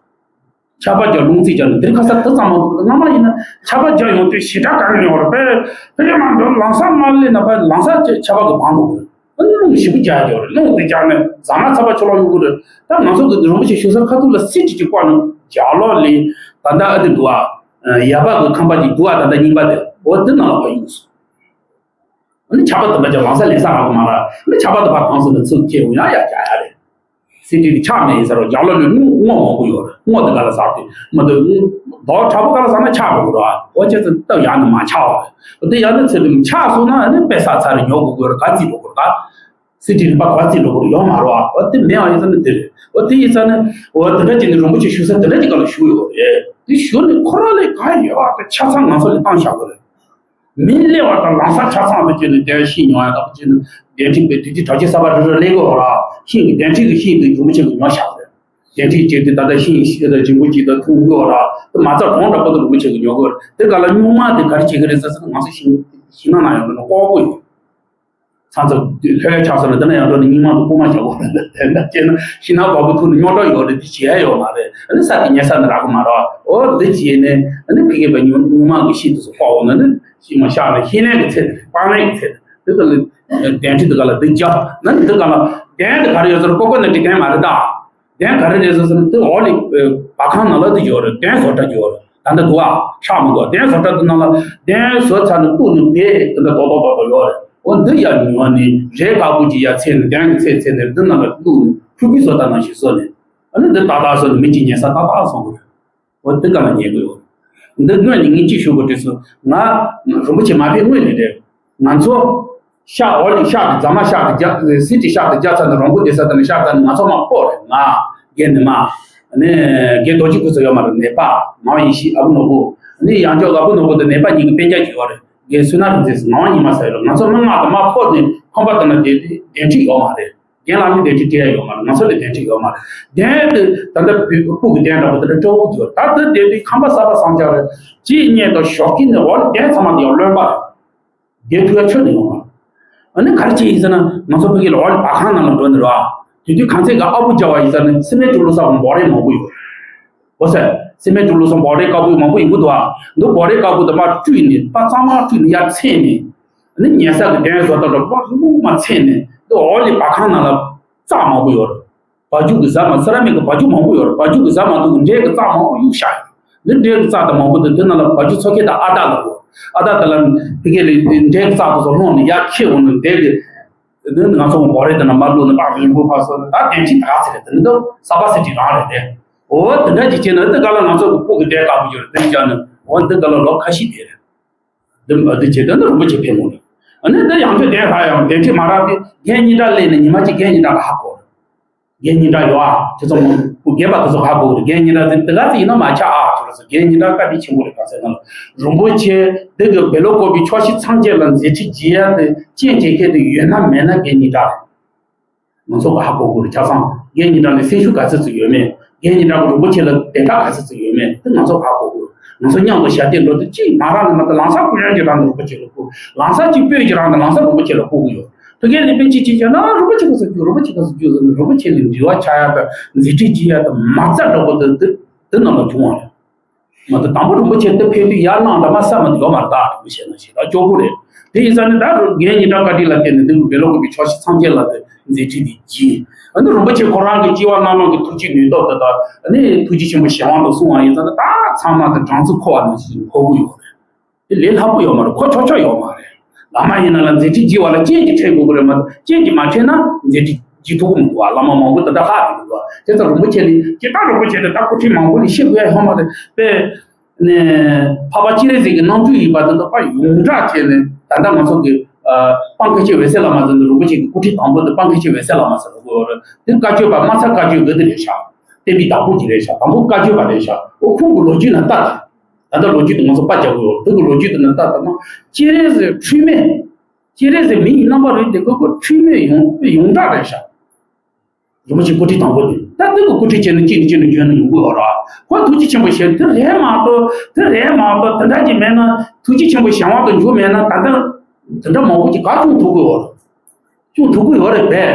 ཆར་པ་བརྒྱབ་རླུང་རྩིས་བརྒྱབ་ནས་འདིར་ཁ་ས་དེ་ཚང་མ་སྔ་མ་ཡིན་ན་ཆར་པ་བརྒྱབ་ཡོང་དུས་ཞེ་དྲག་དཀའ་ངལ་ཡོང་རེད་པས། ཕ་གི་མ་འགྲོ་ལམ་སང་མ་སླེབས་ན་ཕ་ལམ་སང་ཆར་པ་གི་བང་འགྲོ་གི་རེད། ཨ་ནི་རླུང་ཞེ་པོ་རྒྱག་རྒྱག་རེད། རླུང་དེ་རྒྱག་ནས་ཟ་མ་ཚ་བ་ཆུ་ལོག་གཡུག་གི་རེད། ད་ང་ཚོ་གི་རིན་པོ་ཆེ་བཞུགས་ས་ཁ་ཐུག་ལ་གསེར་ཁྲི་གཅིག་བཀོག་ནས་རྒྱབ་ལོགས་ལ་ད་ལྟ་ཨ་དེ་འདུག་ཨ། ཡ་པ་གི་ཁང་པ་གཅིག་འདུག་ཨ། ད་ལྟ་རྙིང་པ་དེ་འོ་དེ་ནང་ལ་ཕར་གཡུགས་སོང་། ཨ་ནི་ཆར་པ་དེ་འདྲ་ཅིག་ལམ་སང་ལེན་ས་རག་གི་མ་རེད། ཨ་ནི་ཆར་པ་དེ་ཕར་བཏང་ཟིན་ནས་ཚུར་ཁྱེར་ཡོང་ཡ་ཡ་རྒྱག་ཡ་རེད། གསེར་ཁྲི་དེ་ཆག་མེད་ཡིན་ཟེར་རོ། རྒྱབ་ལོགས་ལ་སྔོ་སྔོ་མང་པོ་ཡོད་རེད། སྔོ་དེ་ག་ལ་ཟག་དེ་མ་དེ་རྡོ་དྲག་པོ་ག་ལ་ཟག་ན་ཆག་འགྲོ་གི་རེད། འོ་བྱས་ཙང་སྟབས་ཡག་ནས་མ་ཆག་བ་རེད། འོ་དེ་ཡག་ནས་ཚེ་དེ་མ་ཆག་སོང་ན་ཨ་ནི་དཔེ་ས་ཚ་རེ་ཉོ་དགོས་ཀྱི་རེད། ག་རྩིས་འགྲོ་གི་རེད་ད། གསེར་ཁྲི་རིན་པ་ག་རྩིས་འགྲོ་གི་རེད། ཡོད་མ་རེད་བ། འོ་དེ་མེད་པ་ཡིན་ཙང་ནི་དེ་རེད། འོ་དེ་ཡིན་ཙང་ནི་འོ་དེ་འདྲ་བྱས་ནས་རིན་པོ་ཆེ་བཞུགས་ས་དེ་འདྲ་ཅིག་ག་ལ་བཞུགས་ཡོད་རེད། དེ་བཞུགས་ནས་ཁོ་རང་ལས་ག་ཡོད་བ་དེ་ཆ་ཚང་ང་ཚོ་ལ་བཏང་བཞག་གི་རེད། མི་སླེབས་པ་དང་ལམ་སང་ཆ་ཚང་དུ་བྱས་ནས་གདན་ཤིང་ཉོ་ཡ་དང་བྱས་ནས་གདན་ཁྲི་དཔེ་དུས་ཀྱི་གྲྭ་ཆས་གསར་པ་རེ་རེ་ལེན་དགོས་ར། ཤིང་གི་གདན་ཁྲི་གི་ཤིང་དེ་རིན་པོ་ཆེ་གིས་ཉོ་བཞག་རེད། གདན་ཁྲི་བྱས་ཏེ་ད་ལྟ་ཤིང་ཤིང་དང་རིན་པོ་ཆེ་དང་ཐུག་ཡོད་ར། དེ་མ་རྩ་གྲོང་འདྲ་པོ་དེ་རིན་པོ་ཆེ་གིས་ཉོ་དགོས་ར། དེ་ག་ལ་སྨྱུག་མ་དེ་ག་རེ་བྱེད་ཀྱི་རེད་ཟེར་ཟེར་ན་ང་ཚོ་ཤིང་ཤིང་ནགས་ནང་ཡོང་དུས་ན་ལྐོག་པོ་ཡོད། ཚང་ཚོ་ལྷོད་ལྷོད་ཆགས་སོང་ན་དེ་ན་ཡང་འགྲོ་ནས་སྙིང་མ་དུ་སྐུ་མ་བྱ་བ་རེད། དེ་འདྲ་བྱས་ན་ཤིང་ནགས་བ་སྤུ་ཐུག་ནས་རྙོག་དྲ་ཡོད་རེད། དེ་བྱེད་ཡ་ཡོད་མ་རེད། ཨ་ནི་ས་དེ་ཉལ་ས་ནི་རག་གི་མ་རེད། འོ་འདི་བྱས་ནས་ཨ་ནི་ཕ་གི་བ་སྨྱུག་མ་གི་ཤིང་དེ་ཚོ་ཕོག་འོང་ན་ནི་ཤིང་མ་ཤར་ནས་ཤིང་ནགས་ཀྱི་ཚེ་དེ་རེད། སྤང་ནགས་ཀྱི་ཚེ་དེ་དེ་ག་ལ་གདན་ཁྲི་དེ་ག་ལ་འདི་རྒྱབ་ན་ནི་འདི་ག་ལ་གདན་དེ་ག་རེ་ཡོད་ཟེར་ཀོ་ཀོ་ནག་གི་གདན་མ་རེད་ད། གདན་ག་རེ་རེད་ཟེར་ཟེར་ན་དེ་འོག་ལ་བ་ཁང་ནང་ལ་དེ་ཡོད་རེད། གདན་བཟོ་གྲྭ་ཡོད་རེད། ད་ ད་ལྟ་འདུག་ཨ། ཧྲག་མི་འདུག་གདན་བཟོ་གྲྭ་དེ་ནང་ལ་གདན་བཟོས་ཚར་ནས་བཏུགས་ནས་བེད་དེ་འདྲ་རྡོག་རྡོག་རྡོག་རྡོག་ཡོད་རེད། འོ་འདི་ཡར་ཉོས་ནས་རས་དཀར་པོ་ཅིག་ཡར་འཚེད་ནས་གདན་གྱི་ཚད་འཚེད་ནས་འདི་ནང་ལ་བླུགས་ནས་ཕྲུ་གུའི་བཟོ་ལྟ་ནང་བཞིན་བཟོས་ནས། ཨ་ནི་འདི་ཏག་ཏག་བཟོས་ནས་མི་གཅིག་ཉལ་ས་ཏག་ཏག་བཟོ་དགོས་རེད། འོ་འདི་ག་ལ་ཉན་གི་ཡོད། འདི་སྔོན་ནས་ངས་ཅིག་ཞུ་དགོས་དུས་སུ་ང་རིན་པོ་ཆེ་མ་ཕེབས་སྔོན་ནས་རེད། ང་ཚོ་ཤག་འོ་ལི་ཤག་གི་རྫ་མ་ཤག་གི་རྒྱ་སི་ཏི་ཤག་གི་རྒྱ་ཚ་ནས་རོང་པོ་སྡོད་ས་དེ་ནས་ཤག་ཚ་ནས་ང་ཚོ་མ་སྤོ་རེད། ང་རྒན་ནི་མ་ནས་རྒན་རྡོ་རྗེ་ཁུ་ཚོ་ཡོད་མ་རེད། ནད་པ་མ་ཡིན་ཤི་ཨ་བུ་ནོར་བུ་ནི་ཡང་ཅོག་ཨ་བུ་ནོར་བུ་དེ་ནད་པ་གཉིས་ཀྱི་སྤུན་ཀྱག་ཅིག་ཡོད་རེད། རྒན་སུ་ན་རིན་ཚེ་ཟེར་ངག་དབང་ཉི་མ་ཟེར་ཡོད་རེད། ང་ཚོ་མི་ལྔ་དང་མ་ཕོ་ནས་ཁང་པ་དེ་ན་བསྡད་དེ་གདན་ཁྲི་ཡོད་མ་རེད། རྒན་ལགས་ནི་གདན་ཁྲི་བྲིས་ཡ་ཡོད་མ་རེད། ང་ཚོ་ལ་གདན་ཁྲི་ཡོད་མ་རེད། གདན་དེ་ད་ལྟ་བུ་སྤུ་གུ་གདན་འདྲ་པོ་དེ་འདྲ་སྤྲོ་བོ་ཡོད། ད་དེ་བསྡད་དུས་ཁང་པ་གསར་པ་བསམ་འཆར་རེད། ཅིག་ཉན་དང་ཞོགས་ཀྱི་ནས་འོ་ལ་གདན་ཚང་མ་དེ་ཡང་རློན་པ་རེད། གདན་ཐུག་ཡ་ཆོད་ནས་ཡོད་མ་རེད། ཨ་ནི་ག་རེ་བྱས་ཡིན་ཟེར་ན་ང་ཚོ་ཕ་གི་ལ་འོ་ལ་བ་ཁང་ནང་ལ་འགྲོ་ནས་ར། དེ་དུས་གང་ཚེ་ག་ཨ་བུ་རྒྱ་བ་ཡིན་ཟེར་ན་སི་མེན་ཊི་བླུགས་ས་འབོག་རས་མང་པོ་ཡོད། འོ་ཟེར། སི་མེན་ཊི་བླུགས་ས་འབོག་རས་དཀར་པོ་མང་པོ་ཡིན་གི་འདུག་ཨ། འདི་འབོག་རས་དཀར་པོ་དེ་མར་བཀྲུས་ནས་པ་གཙང་མ་བཀྲུས་ནས་ཡར་འཚེད་ནས། ཨ་ནི་ཉལ་ས་གི་གདན་བཟོ་ལྟ་འདྲ་པ་རུ་མ་འཚེད་ནས་འདི་འོག་ལས་བ་ཁང་ནང་ལ་རྩྭ་མང་པོ་ཡོད་རེད། བ་རྒྱུག་གི་ཟ་མ་སེ་ར་མིག་གི་བ་རྒྱུག་མང་པོ་ཡོད་རེད། བ་རྒྱུག་གི་ཟ་མ་ཐུབ་གི་འབྲས་གི་རྩྭ་མང་པོ་གཡུག་བཞག་ཡོད། འདི་འབྲས་གི་རྩྭ་དང་མང་པོ་འདི་དེ་ནང་ལ་བ་རྒྱུག་འཚོ་མཁན་དང་ཨ་ད་ལ་གོ། ཨ་ད་དེ་ལ་ཕ་གི་ལ་འབྲས་གི་རྩྭ་དེ་ཚོ་སློང་ནས་ཡར་ཁྱེར་འོང་ནས་འབྲས་གི། དེ་ནི་ང་ཚོ་གི་འབོག་རས་དེ་ན་མ་བླུགས་ནས་པ་རིང་པོ་ཕར་སོང་ནས་ད་གདན་ཁྲི་ད་ཚེ་རེད། དེ་ནི་འདི་གསར་པ་སི་ཊི་རང་རེད་དེ། འོ་དེ་འདྲ་ཅིག་བྱས་ན་འདི་ག་ལ་ང་ཚོ་གི་སྤུ་གུ་འབྲས་དཀར་པོ་ཡོད་རེད། དེ་བཞག་ནས་འོ་འདི་ག་ལ་ལོ་ཁ་ཤས་བསྡད་རེད། འདི་འདི་བྱས་ད་ནི་རིན་པོ་ཆེ་ཕེབས་མོ་རེད། ཨ་ནི་འདི་ཡང་ཁྱོད་གདན་ཧྲ་ཡང་གདན་ཁྲི་མ་རག་དེ་རྒན་གཉིས་གྲགས་སླེབས་ནས་ཉི་མ་གཅིག་རྒན་གཉིས་གྲགས་ལ་ཧ་གོ་རེད། རྒན་གཉིས་གྲགས་ཡོད་ཨ། དེ་ཚོ་མོ་རྒན་པ་དེ་ཚོ་ཧ་གོ་རེད། རྒན་གཉིས་གྲགས་དེ་དེ་ག་ཚོད་ཡིན་ན་མ་ཆགས་ཨ། ཁྱོད་རང་ཚོ་རྒན་གཉིས་གྲགས་བཀའ་དྲིན་ཆེན་པོ་རེད། ག་ཚོད་ན་ལ་རིན་པོ་ཆེ་འདི་གི་བེ་ལོ་ཀོ་པི་ཕྱོགས་བཞི་སངས་རྒྱས་ལ་མཛད་འཕྲིན་རྒྱས་ཡ་དེ་རྐྱེན་བྱེད་མཁན་དེ་ཡོད་ན་མེད་ན་རྒན་གཉིས་གྲགས་རེད། ང་ཚོ་ག་ཧ་གོ་དགོས་རེད། ཆ་ཚང་རྒན་གཉིས་གྲགས་ནས་སེམས་ཤུགས་ག་ཚོད་ཅིག་ཡོད་མེད། རྒན་གཉིས་གྲགས་ཀྱི་རིན་པོ་ཆེ་ལ་དེ་དག་ག་ཚོད་ཅིག་ཡོད་མེད་དེ་ང་ཚོ་ཧ་གོ་དགོས། ང་ཚོ་མཉམ་དུ་ཞབས་བརྟན་འགྲོ་དུས་གཅིག་མ་རག་ནས་མ་གཏོགས་ལམ་སང་ཀུ་ཡངས་ཀྱི་རང་དུ་རིན་པོ་ཆེ་ལ་བསྐུར། ལམ་སང་གཅིག་སྤོས་ཀྱི་རང་དུ་ལམ་སང་རིན་པོ་ཆེ་ལ་བསྐུར་གི་ཡོད། ཕ་གིར་ལས་དཔོན་གཅིག་གཅིག་བྱས་ན་རིན་པོ་ཆེ་ག་ཚོད་རྒྱུག་རིན་པོ་ཆེ་ག་ཚོད་རྒྱུག་ཟེར་ནས་རིན་པོ་ཆེ་ལ་འབྲེལ་བ་ཆགས་ཡ་དང་མཛད་འཕྲིན་སྐྱེལ་ཡ་དང་མ་རྩ་འདྲ་པོ་དེ་དེ་དེ་ནང་ལ་བྱུང་བ་རེད། མ་གཏོགས་དང་པོ་རིན་པོ་ཆེ་འདི་ཕེབས་དུས་ཡར་གནང་དང་མ་ས་མ་འདི་ཡོད་མ་རེད། ད་རིན་པོ་ཆེ་ནང་བཞིན་ད་སྐྱོ་པོ་རེད། དེ་ཡིན་ཙང་ནི་ད་རུ་རྒན་གཉིས་གྲགས་བཀའ་དྲིན་ལ་བརྟེན་ནས་འདི་གི་བེ་ལོ་ཀོ་པི་ཕྱོགས་བཞི་སངས་རྒྱས་ལ་དེ་མཛད་འཕྲིན་འདི་བགྱིས། ཨ་ནི་རིན་པོ་ཆེ་ཁོ་རང་གི་སྐྱེ་བ་སྔ་མ་གི་ཐུགས་རྗེ་ནུས་སྟོབས་དེ་དག་ཨ་ནི་ཐུགས་རྗེ་ཆེན་པོ་གཞན་དབང་དུ་སོང་བ་ཡིན་ཙང་ནི་ད་ཚང་མ་གི་སྦྲང་རྩི་འཁོར་བ་ནང་བཞིན་འཁོར་གི་ཡོད་རེད། དེ་ལས་སླ་པོ་ཡོད་མ་རེད། ཁོ་ཆོག་ཆོག་ཡོད་མ་རེད། བླ་མ་ཡིན་ན་ལ་མཛད་འཕྲིན་བགྱིས་པ་ལ་རྐྱེན་གྱིས་འཕྲད་དགོས་ཀྱི་རེད་མ་གཏོགས་རྐྱེན་གྱིས་མ་འཕྲད་ན་མཛད་འཕྲིན་བགྱིད་ཐུབ་ཀྱི་མི་འདུག་བ། བླ་མ་མང་པོ་དེ་འདྲ་ལྷག་གི་འདུག་བ། དེ་ཚོ་རིན་པོ་ཆེ་ནི་ཇི་ལྟར་རིན་པོ་ཆེ་དེ་ད་སྐུ་ཁྲིད་མང་པོ་ནས་བཤད་དགོས་ཡ་ཡོད་མ་རེད་པས། ནས་འཕགས་པ་སྤྱན་རས་གཟིགས་ཀྱི་རྣམ་འཕྲུལ་ཡིན་པ་དེ་ཚོ་ཕར་ཡོངས་གྲགས་བྱས་ནས་ད་ལྟ་ང་ཚོ་གི་ཨ་སྤང་ཁ་ཆེ་འོད་གསལ་བླ་མ་ཟེར་ནས་རིན་པོ་ཆེ་གི་སྐུ་ཁྲིད་དང་པོ་དེ་སྤང་ཁ་ཆེ་འོད་གསལ་བླ་མ་ཟེར་བ་རེད། དེ་བཀའ་བརྒྱུད་པ་མ་ཚད་བཀའ་བརྒྱུད་འོད་དེ་རེད་ཤག་བསྟན་པའི་བདག་པོ་ཅིག་རེད་ཤག་དང་པོ་བཀའ་བརྒྱུད་པ་རེད་ཤག་འོ་ཁོང་གི་ལོ་རྒྱུས་ནང་ལྟ་དང་། ད་ལྟ་ལོ་རྒྱུས་དེ་ང་ཚོ་པར་རྒྱག་དགོས་ཡོད། དེ་གི་ལོ་རྒྱུས་དེ་ནི་ད་ལྟ་མ་སྤྱན་རས་གཟིགས་འཁྲུལ་མེད། སྤྱན་རས་གཟིགས་མི་ཡི་རྣམ་པ་རེད་དེ་ཁོ་ཁོ་འཁྲུལ་མེད་ཡོངས་ཡོངས་གྲགས་རེད་ཤག་རིན་པོ་ཆེ་སྐུ་ཁྲིད་དང་པོ་དེ་ད་དེ་གི་སྐུ་ཁྲིད་བྱས་ནས་གཅིག་ནས་གཅིག་ནས་བྱོན་ནས་ཡོང་གི་ཡོད་ར། ཁོ་ཐུགས་རྗེ་ཆེན་པོ་ཞེས་དེ་རེད་མ་གཏོགས་དེ་རེད་མ་གཏོགས་དེ་འདྲ་ཅིག་མེད་ན་ཐུགས་རྗེ་ཆེན་པོ་གཞན་དབང་དུ་འགྱུར་མེད་ན་ད་ལྟ་དེ་འདྲ་མང་པོ་ཅིག་ག་བྱུང་ཐུབ་ཀྱི་ཡོད་ར། བྱུང་ཐུབ་ཀྱི་ཡོད་རེད་པས།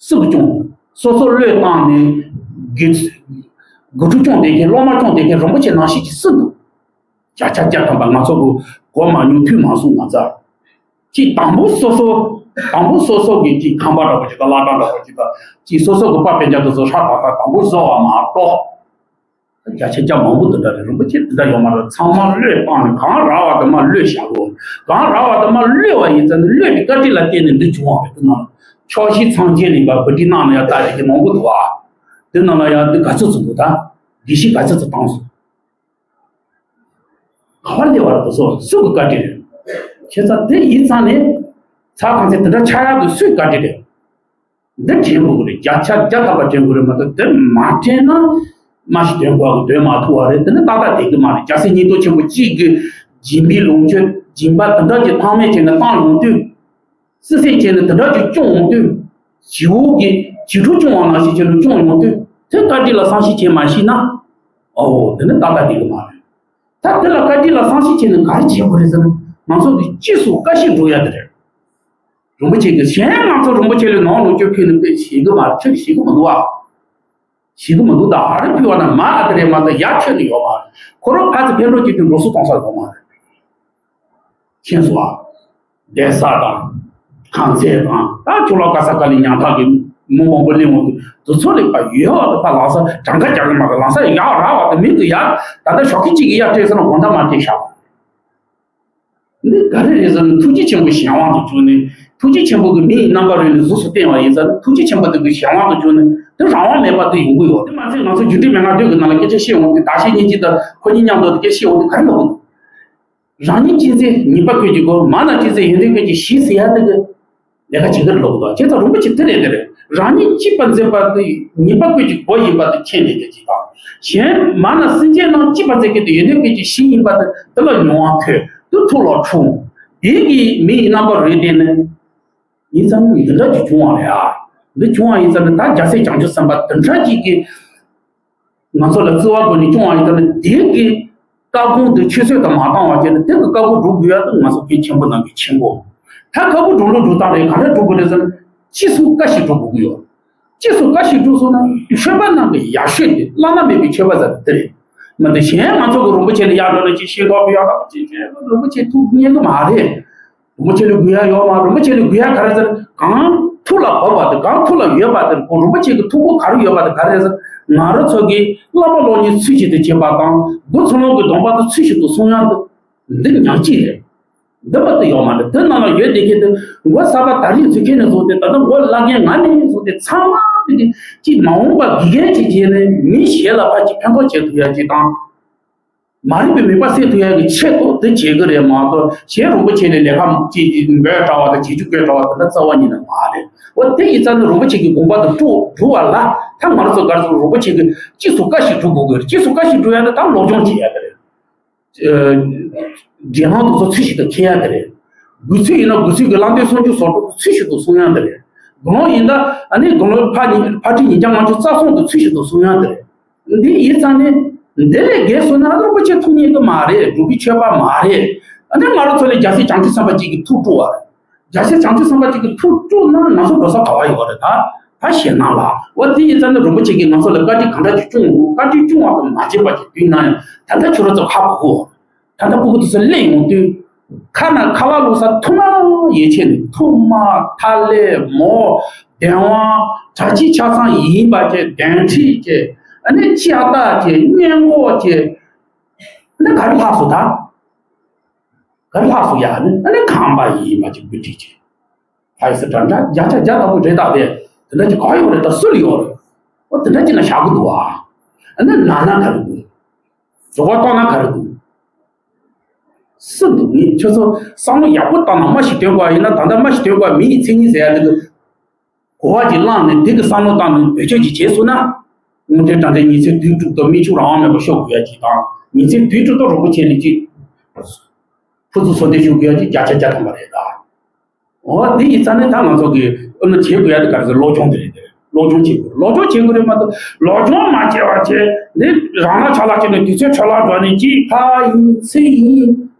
སུ་གིས་སྐྱོང་། སོ་སོ་བློས་བཏང་ནས་དགེ་དགེ་ཕྲུག་སྐྱོང་བསྡད་མཁན་སློབ་མ་སྐྱོང་བསྡད་མཁན་རིན་པོ་ཆེ་ནང་བཞིན་གྱི་སུ་འདུག་བརྒྱ་ཆ་བརྒྱ་ཐམ་པ་ང་ཚོ་གི་གོ་མ་མྱོང་ཐོས་མ་སོང་ང་ཚ། ཅིག་དང་པོ་སོ་སོ་དང་པོ་སོ་སོ་གི་ཅིག་ཁང་པ་འདྲ་པོ་ཅིག་དང་བླ་བྲང་འདྲ་པོ་ཅིག་དང་ཅིག་སོ་སོ་གི་པ་སྤུན་ཀྱག་དེ་ཚོ་ཧྲ་ཏག་ཏག་དང་པོ་བཟོ་བ་མ་གཏོགས། བརྒྱ་ཆ་བརྒྱ་མང་པོ་དེ་འདྲ་རེད། རིན་པོ་ཆེ་དེ་འདྲ་ཡོད་མ་རེད། ཚང་མ་བློས་བཏང་ནས་གང་རག་པ་དེ་མར་བློས་བཞག་དགོས། གང་རག་པ་དེ་མར་བློས་པ་ཡིན་ཙང་ནི་བློས་པའི་བཀའ་དྲིན་ལ་བརྟེན་ནས་འདི་བྱུང་བ་རེད། དེ་ནང་ཕྱོགས་བཞི་སངས་རྒྱས་གླིང་པ་བུ་ཁྲིད་གནང་ནས་ཡང་ལྟ་རེ་དེ་མང་པོ་འདུག་ཨ། དེ་ནང་ལ་ཡང་འདི་ག་ཚོད་ཚོད་འདུག་ད་དགེ་བཤེས་ག་ཚོད་ཚོད་བཏང་སོང་། ག་བ་སླེབས་པ་རེད། དེ་ཚོ་སུ་གི་བཀའ་དྲིན་རེད། བྱས་ཙང་དེ་ཡིན་ཙང་ནི་ཚ་གང་ཚེ་དེ་འདྲ་ཆགས་ཡག་དེ་སུའི་བཀའ་དྲིན་རེད། འདི་དྲན་དགོས་ཀྱི་རེད། བརྒྱ་ཆ་བརྒྱ་ཐམ་པ་དྲན་དགོས་རེད། མ་གཏོགས་དེ་མ་དྲན་ན་མ་ཞིག་དོན་གོ་གི་དོན་མ་ཐུབ་པ་རེད། དེ་ནི་ཏག་ཏག་བསྡད་ཀྱི་མ་རེད། རྒྱལ་སྲས་ཉིས་སྟོང་ཆེན་པོ་གཅིག་གི་སྦྱིན་པའི་ལོངས་སྤྱོད་སྦྱིན་པ་དེ་འདྲ་གྱི་ཐང་མེད་བྱས་ནས་བཏང་ཡོང་དུས། བསིལ་ཟེར་བྱས་ནས་དེ་འདྲ་གྱི་སྐྱོང་ཡོང་དུས། བྱིའུ་གི་བྱིའུ་སྐྱོང་བ་ནང་བཞིན་བྱས་ནས་སྐྱོང་ཡོང་དུས་དེ་བཀའ་དྲིན་ལ་བསམ་ཤེས་བྱས་མ་ཤེས་ན། ཨོ་དེ་ནི་ཏག་ཏག་བསྡད་ཀྱི་མ་རེད། ད་དེ་ལ་བཀའ་དྲིན་ལ་བསམ་ཤེས་བྱས་ནས་ག་རེ་བྱེད་དགོས་རེད་ཟེར་ན་ང་ཚོ་གི་སྤྱི་སོ་བཀའ་ཤིས་འགྲོ་ཡ་དེ་རེད། རིན་པོ་ཆེ་གིས་གཞན་ང་ཚོ་རིན་པོ་ཆེ་ལས་ནོར་ལོངས་སྤྱོད་ཕུལ་ནས་དཔེ་ཞེད་གི་མ་རེད། ཁྱོད་ཀྱིས་ཞེད་གི་མི་འདུག་ཨ། ཞེད་གི་མི་འདུག་ད་ཨ་རི་ཕུལ་བ་ན་མ་ཨ་དེ་རེད་མ་གཏོགས་ཡ་ཁྱོད་ནི་ཡོད་མ་རེད། ཁོ་རང་ཕ་ཚོ་ཕན་གྲོགས་ཀྱི་དུས་འགྲོ་སོ་གཏོང་ས་ཡོད་མ་རེད། མཁྱེན་སོང་ཨ། བསྡད་ས་དང་། ཁང་ཚན་དང་ད་ཁྱོད་ལ་ག་ས་ག་ལ་ཉམ་ཐག་གི་ མི་མང་པོ་སླེབས་འོང་དུས་དུས་ཚོད་ལས་པ་ཡོད་བ་དེ་ཕར་ལམ་སང་གྲངས་ཀ་རྒྱག་གི་མ་རེད། ལམ་སང་ཡར་རག་བ་དེ་མི་དེ་ཡར་ད་ལྟ་ཞོགས་ཀས་གཅིག་གིས་ཡར་སྤྲད་ཟེར་ན་དགོང་དག་མར་སྤྲད་བཞག་པ། འདི་ག་རེ་རེད་ཟེར་ན་ཐུགས་རྗེ་ཆེན་པོའི་གཞན་དབང་དུ་གྱུར་ནས། ཐུགས་རྗེ་ཆེན་པོ་གི་མི་ཡི་རྣམ་པ་རོལ་ནས་གཟུགས་སུ་བསྟན་བ་ཡིན་ཟེར་ན་ཐུགས་རྗེ་ཆེན་པོ་དེ་གི་གཞན་དབང་དུ་གྱུར་ནས་དེ་རང་དབང་མེད་པ་དེ་ཡོང་གི་ཡོད། དེ་མ་ཚད་ང་ཚོ་རྒྱུ་འབྲས་མན་ངག་འདོད་ཀྱི་ནང་ལ་སྐད་ཆ་བཤད་འོང་དུས་བདག་གཞན་གཉིས་གཅིག་དང་ཁོ་གཉིས་མཉམ་དུ་དེ་སྐད་བཤད་འོང་དུས་ག་རེ་ལབ་དགོས་འདུག་རང་ཉིད་གཅེས་འཛིན་ཉེས་པ་ཀུན་གྱི་སྒོ། མ་ན་གཅེས་འཛིན་ཡོན་ཏན་ཀུན་གྱི་གཞི་ཟེར་ཡ་དེ་གི་ལས་ཀ་བྱེད་ཀྱི་རེད་ལབ་དགོས་འདུག་བྱས་ཙང་རིན་པོ་ཆེ་དེ་རེད། དེ་རེད། རང་ཉིད་གཅེས་པར་འཛིན་པ་དེ་ཉེས་པ་ཀུན་གྱི་སྒོ་ཡིན་པ་དེ་མཁྱེན་ནས་དེ་གཅིག་དང་། གཞན་མ་ན་སེམས་ཅན་རྣམས་གཅེས་པར་འཛིན་མཁན་དེ་ཡོན་ཏན་ཀུན་གྱི་གཞི་ཡིན་པ་དེ་དེ་ལ་མྱོང་བ་ཐོས། དེ་ཐུགས་ལ་འཁྲུངས། དེ་གི་མི་ཡི་རྣམ་པ་རོལ་བསྡད་ནས་ཡིན་ཙང་འདི་འདྲ་ཅིག་བྱུང་བ་རེད་ཨ། འདི་བྱུང་བ་ཡིན་ཙང་ནི་ད་རྒྱལ་སྲས་བྱང་ཆུབ་སེམས་དཔའ་དེ་འདྲ་ཅིག་གིས། ང་ཚོ་ལ་བརྩེ་བ་སྒོ་ནས་སྐྱོང་བ་ཡིན་ཙང་ནི་དེ་གི་བཀའ་དགོངས་དེ་ཆུད་ཟོས་དུ་མ་བཏང་བ་བྱས་ནས་དེ་གི་བཀའ་དགོངས་སྒྲུབ་དགོས་ཡ་དེ་ང་ཚོ་མཁན་ཆེན་པོ་རྣམས་ཀྱི་ཆེན་པོ། ད་བཀའ་དགོངས་སྒྲུབ་ལུགས་སྒྲུབ་སྟངས་རེད། ག་འདྲ་སྒྲུབ་དགོས་རེད་ཟེར་ན་སྤྱི་གཙུག་བཀའ་བཞིན་སྒྲུབ་དགོས་ཀྱི་ཡོད། སྤྱི་གཙུག་བཀའ་བཞིན་སྒྲུབ་སོང་ན་ཆོས་པ་རྣམས་ཀྱི་ཡག་ཤོས་དེ་བླ་ན་མེད་པའི་ཆོས་པ་ཟེར་དེ་རེད། མ་གཏོགས་གཞན་ང་ཚོ་གི་རིན་པོ་ཆེ་ལ་ཡར་འགྲོ་ན་ཅིག་ཤེས་མཁན་པོ་ཡག་ཐག་ཅིག་ཅིག་རིན་པོ་ཆེ་ཐུགས་མཉེས་ཀྱི་མ་རེད། རིན་པོ་ཆེ་ལས་དགོས་ཡ་ཡོད་མ། རིན་པོ་ཆེ་ལས་དགོས་ཡ་ག་རེ་ཟེར། གང་ཐུགས་ལ་བབས་པ་དེ་གང་ཐུགས་ལ་ཡོད་པ་དེ་ཁོ་རིན་པོ་ཆེ་གི་ཐུགས་ཁུར་ག་རེ་ཡོད་པ་དེ་ག་རེ་ཟེར། ང་རང་ཚོ་གི་བསླབ་པ་སློབ་གཉེར་ཚུལ་བཞིན་དུ་བྱེད་པ་དང་སྒོ་ཚུལ་སློང་གི་སྡོམ་པ་དེ་ཚུལ་བཞིན་དུ་སྲུང་ཡ་དེ་འདི་ཉག་གཅིག་རེད། འདི་མ་གཏོགས་ཡོད་མ་རེད། དེ་ནང་ལ་ཡོད་བསྡད་མཁན་དེ་མགོ་གསར་པ་ད་རིང་ཚུགས་མཁན་ནས་བཟུང་སྟེ་ད་ལྟ་མགོ་བརླག་མཁན་ང་ནས་བཟུང་སྟེ་ཚང་མ་དེ་གི་ཅིག་མ་འོངས་པ་དགེ་རྒན་ཅིག་བྱས་ནས་མི་གཞན་ལ་ཕར་ཅིག་ཕན་ཐོགས་བྱེད་ཐུབ་ཡ་ཅིག་དང་། མ་རིག་པའི་མུན་པ་སེལ་ཐུབ་ཡ་གི་ཆེད་དུ་དེ་བྱེད་གི་རེད་མ་གཏོགས་གཞན་རིན་པོ་ཆེ་ལས་ལས་ཀ་ཅིག་འབོད་འདྲ་བ་དང་བྱེད་རྒྱུ་དགོས་འདྲ་བ་དེ་འདྲ་རྩ་བ་ཉིད་ནས་མ་རེད། འོ་དེ་ཡིན་ཙང་ནི་རིན་པོ་ཆེ་གི་དགོངས་པ་དང་སྒྲུབ་སྒྲུབ་པ་ལ་ད་ང་རང་ཚོ་ག་རེ་ཟེར། རིན་པོ་ཆེ་གི་སྤྱི་གཙུག་བཀའ་བཞིན་སྒྲུབ་དགོས་གི་རེད། སྤྱི་གཙུག་བཀའ་བཞིན་སྒྲུབ་ཡ་ནི་ད་སློབ་སྦྱོང་བྱེད་ཡ་གི་རེད། འགྲེལ་ལམ་དེ་ཚོ་ཚུལ་བཞིན་དུ་མཁྱེན་ཡ་དེ་རེད། དགོས་ཚུལ་ཡིན་ན་དགོས་ཚུལ་གྱི་བླང་དོར་སོང་རྒྱུ་སོགས་ཚུལ་བཞིན་དུ་སྲུང་ཡ་དེ་རེད། དགེ་སློང་ཡིན་ད་ཨ་ནི་དགེ་སློང་ཕ་ཉིད་ཕ་ཁྲིད་ཉིས་བརྒྱ་ལྔ་བཅུ་རྩ་གསུམ་དུ་ཚུལ་བཞིན་དུ་སྲུང་ཡ་དེ་རེད། འདི་ཡིན་ཙང་ནི་འདི་ལས་བརྒལ་སོང་ན་རིན་པོ་ཆེ་ཐུགས་མཉེས་ཀྱི་མ་རེད། སྒྲུབ་པའི་ཆོས་པ་མ་རེད། ཨ་ནི་ང་རང་ཚོ་ལས་རྒྱལ་སྲས་བྱང་ཆུབ་སེམས་དཔའ་གཅིག་གི་ཐུགས་དཀྲུགས་པ་རེད། རྒྱལ་སྲས་བྱང་ཆུབ་སེམས་དཔའ་གཅིག་གི་ཐུགས་དཀྲུགས་ན་ང་ཚོ་འགྲོ་ས་ག་བ་ཡོད་རེད། ད་ད་ཞེད་སྣང་ལ། འོ་དེ་ཡིན་ཙང་ནི་རིན་པོ་ཆེ་གིས་ང་ཚོ་ལ་བཀའ་དྲིན་གང་འདྲ་ཅིག་སྐྱོང་འདུག་བཀའ་དྲིན་སྐྱོང་བ་དང་མ་བྱས་པ་ཅིག་དུས་ན་ཡང་ད་ལྟ་ཁྱོད་རང་ཚོ་ཧ་གོ་གོ། ད་ལྟ་སྤུ་གུ་དེ་ཚོ་སླེབས་ཡོང་དུས་ཁ་ན་ཁ་ལག་བླུགས་ས་ཐུར་མ་ཡན་ཆད་ནས་ཐུར་མ་ཐ་ལེ་མོ་བདེན་དབང་གྲྭ་ཆས་ཆ་ཚང་ཡིན་པ་བཅས་གདན་ཁྲི་བཅས་ཨ་ནི་ལྕགས་ཐག་བཅས་སྔས་མགོ་བཅས་ཨ་ནི་ག་རེ་ལྷག་སོང་ད། ག་རེ་ལྷག་སོང་ཡ། ཨ་ནི་ཨ་ནི་ཁང་པ་ཡིན་པ་ཅིག་བུ་ཁྲིད་ཅིག་ཕ་ཡི་སི་དྲ་འདྲ་བརྒྱ་ཆ་བརྒྱ་ལྟ་བུ་རེད། ད་དེ་དེ་འདྲ་ཅིག་ག་ཡོད་རེད། ད་སུ་ལ་ཡོད་རེད། འོ་དེ་འདྲ་ཅིག་ན་བཞག་གི་འདུག་ཨ། ཨ་ནི་ན་ན་ག་རེ་འདུག་རྫོགས་པ་བཏང་ན་ག་རེ་འདུག་སུ་འདུག་ངས་ཁྱོད་ཚོ་བསམ་བློ་ཡག་པོ་བཏང་ན་མ་ཞིག་འདོན་དགོས་ཡིན་ན་ད་ལྟ་མ་ཞིག་འདོན་དགོས་མི་ཡི་མཚན་ཉིད་ཟེར་ཡ་དེ་གི་གོ་བ་ཅིག་བླངས་ནས་འདི་གི་བསམ་བློ་བཏང་ནས་བེད་སྤྱོད་ཅིག་བྱས་སོང་ན། དངོས་འབྲེལ་དྲང་འབྲེལ་ཉིན་མཚན་དུས་དྲུག་ཏུ་མི་ཕྱུགས་རང་དབང་མེད་པར་ཤོག་དགོས་ཡ་ཅིག་དང་ཉིན་མཚན་དུས་དྲུག་ཏུ་རིན་པོ་ཆེ་ལ་ཅིག་ཕུར་ཚུགས་གསོལ་འདེབས་ཞུ་དགོས་ཡ་ཅིག་བརྒྱ་ཆ་བརྒྱ་ཐམ་པ་རེད་ད། འོ་འདི་ཡིན་ཙང་ནས་ད་ང་ཚོ་གིས་ཨ་ནི་བྱེད་དགོས་ཡ་དེ་ག་རེ་ཟེར། སློབ་སྦྱོང་དེ་རེད། དེ་རེད། སློབ་སྦྱོང་བྱེད་དགོས། སློབ་སྦྱོང་བྱེད་དགོས་རེད་མ་གཏོགས་སློབ་སྦྱོང་མ་བྱས་པ་བྱས་འདི་རང་ལ་ཆ་ལག་བྱས་ནས་དུས་ཚོད་འཕྲོ་བརླག་འགྲོ་ནས་ཅིག་ཕ་ཡིན་ཚེ་ཡིན་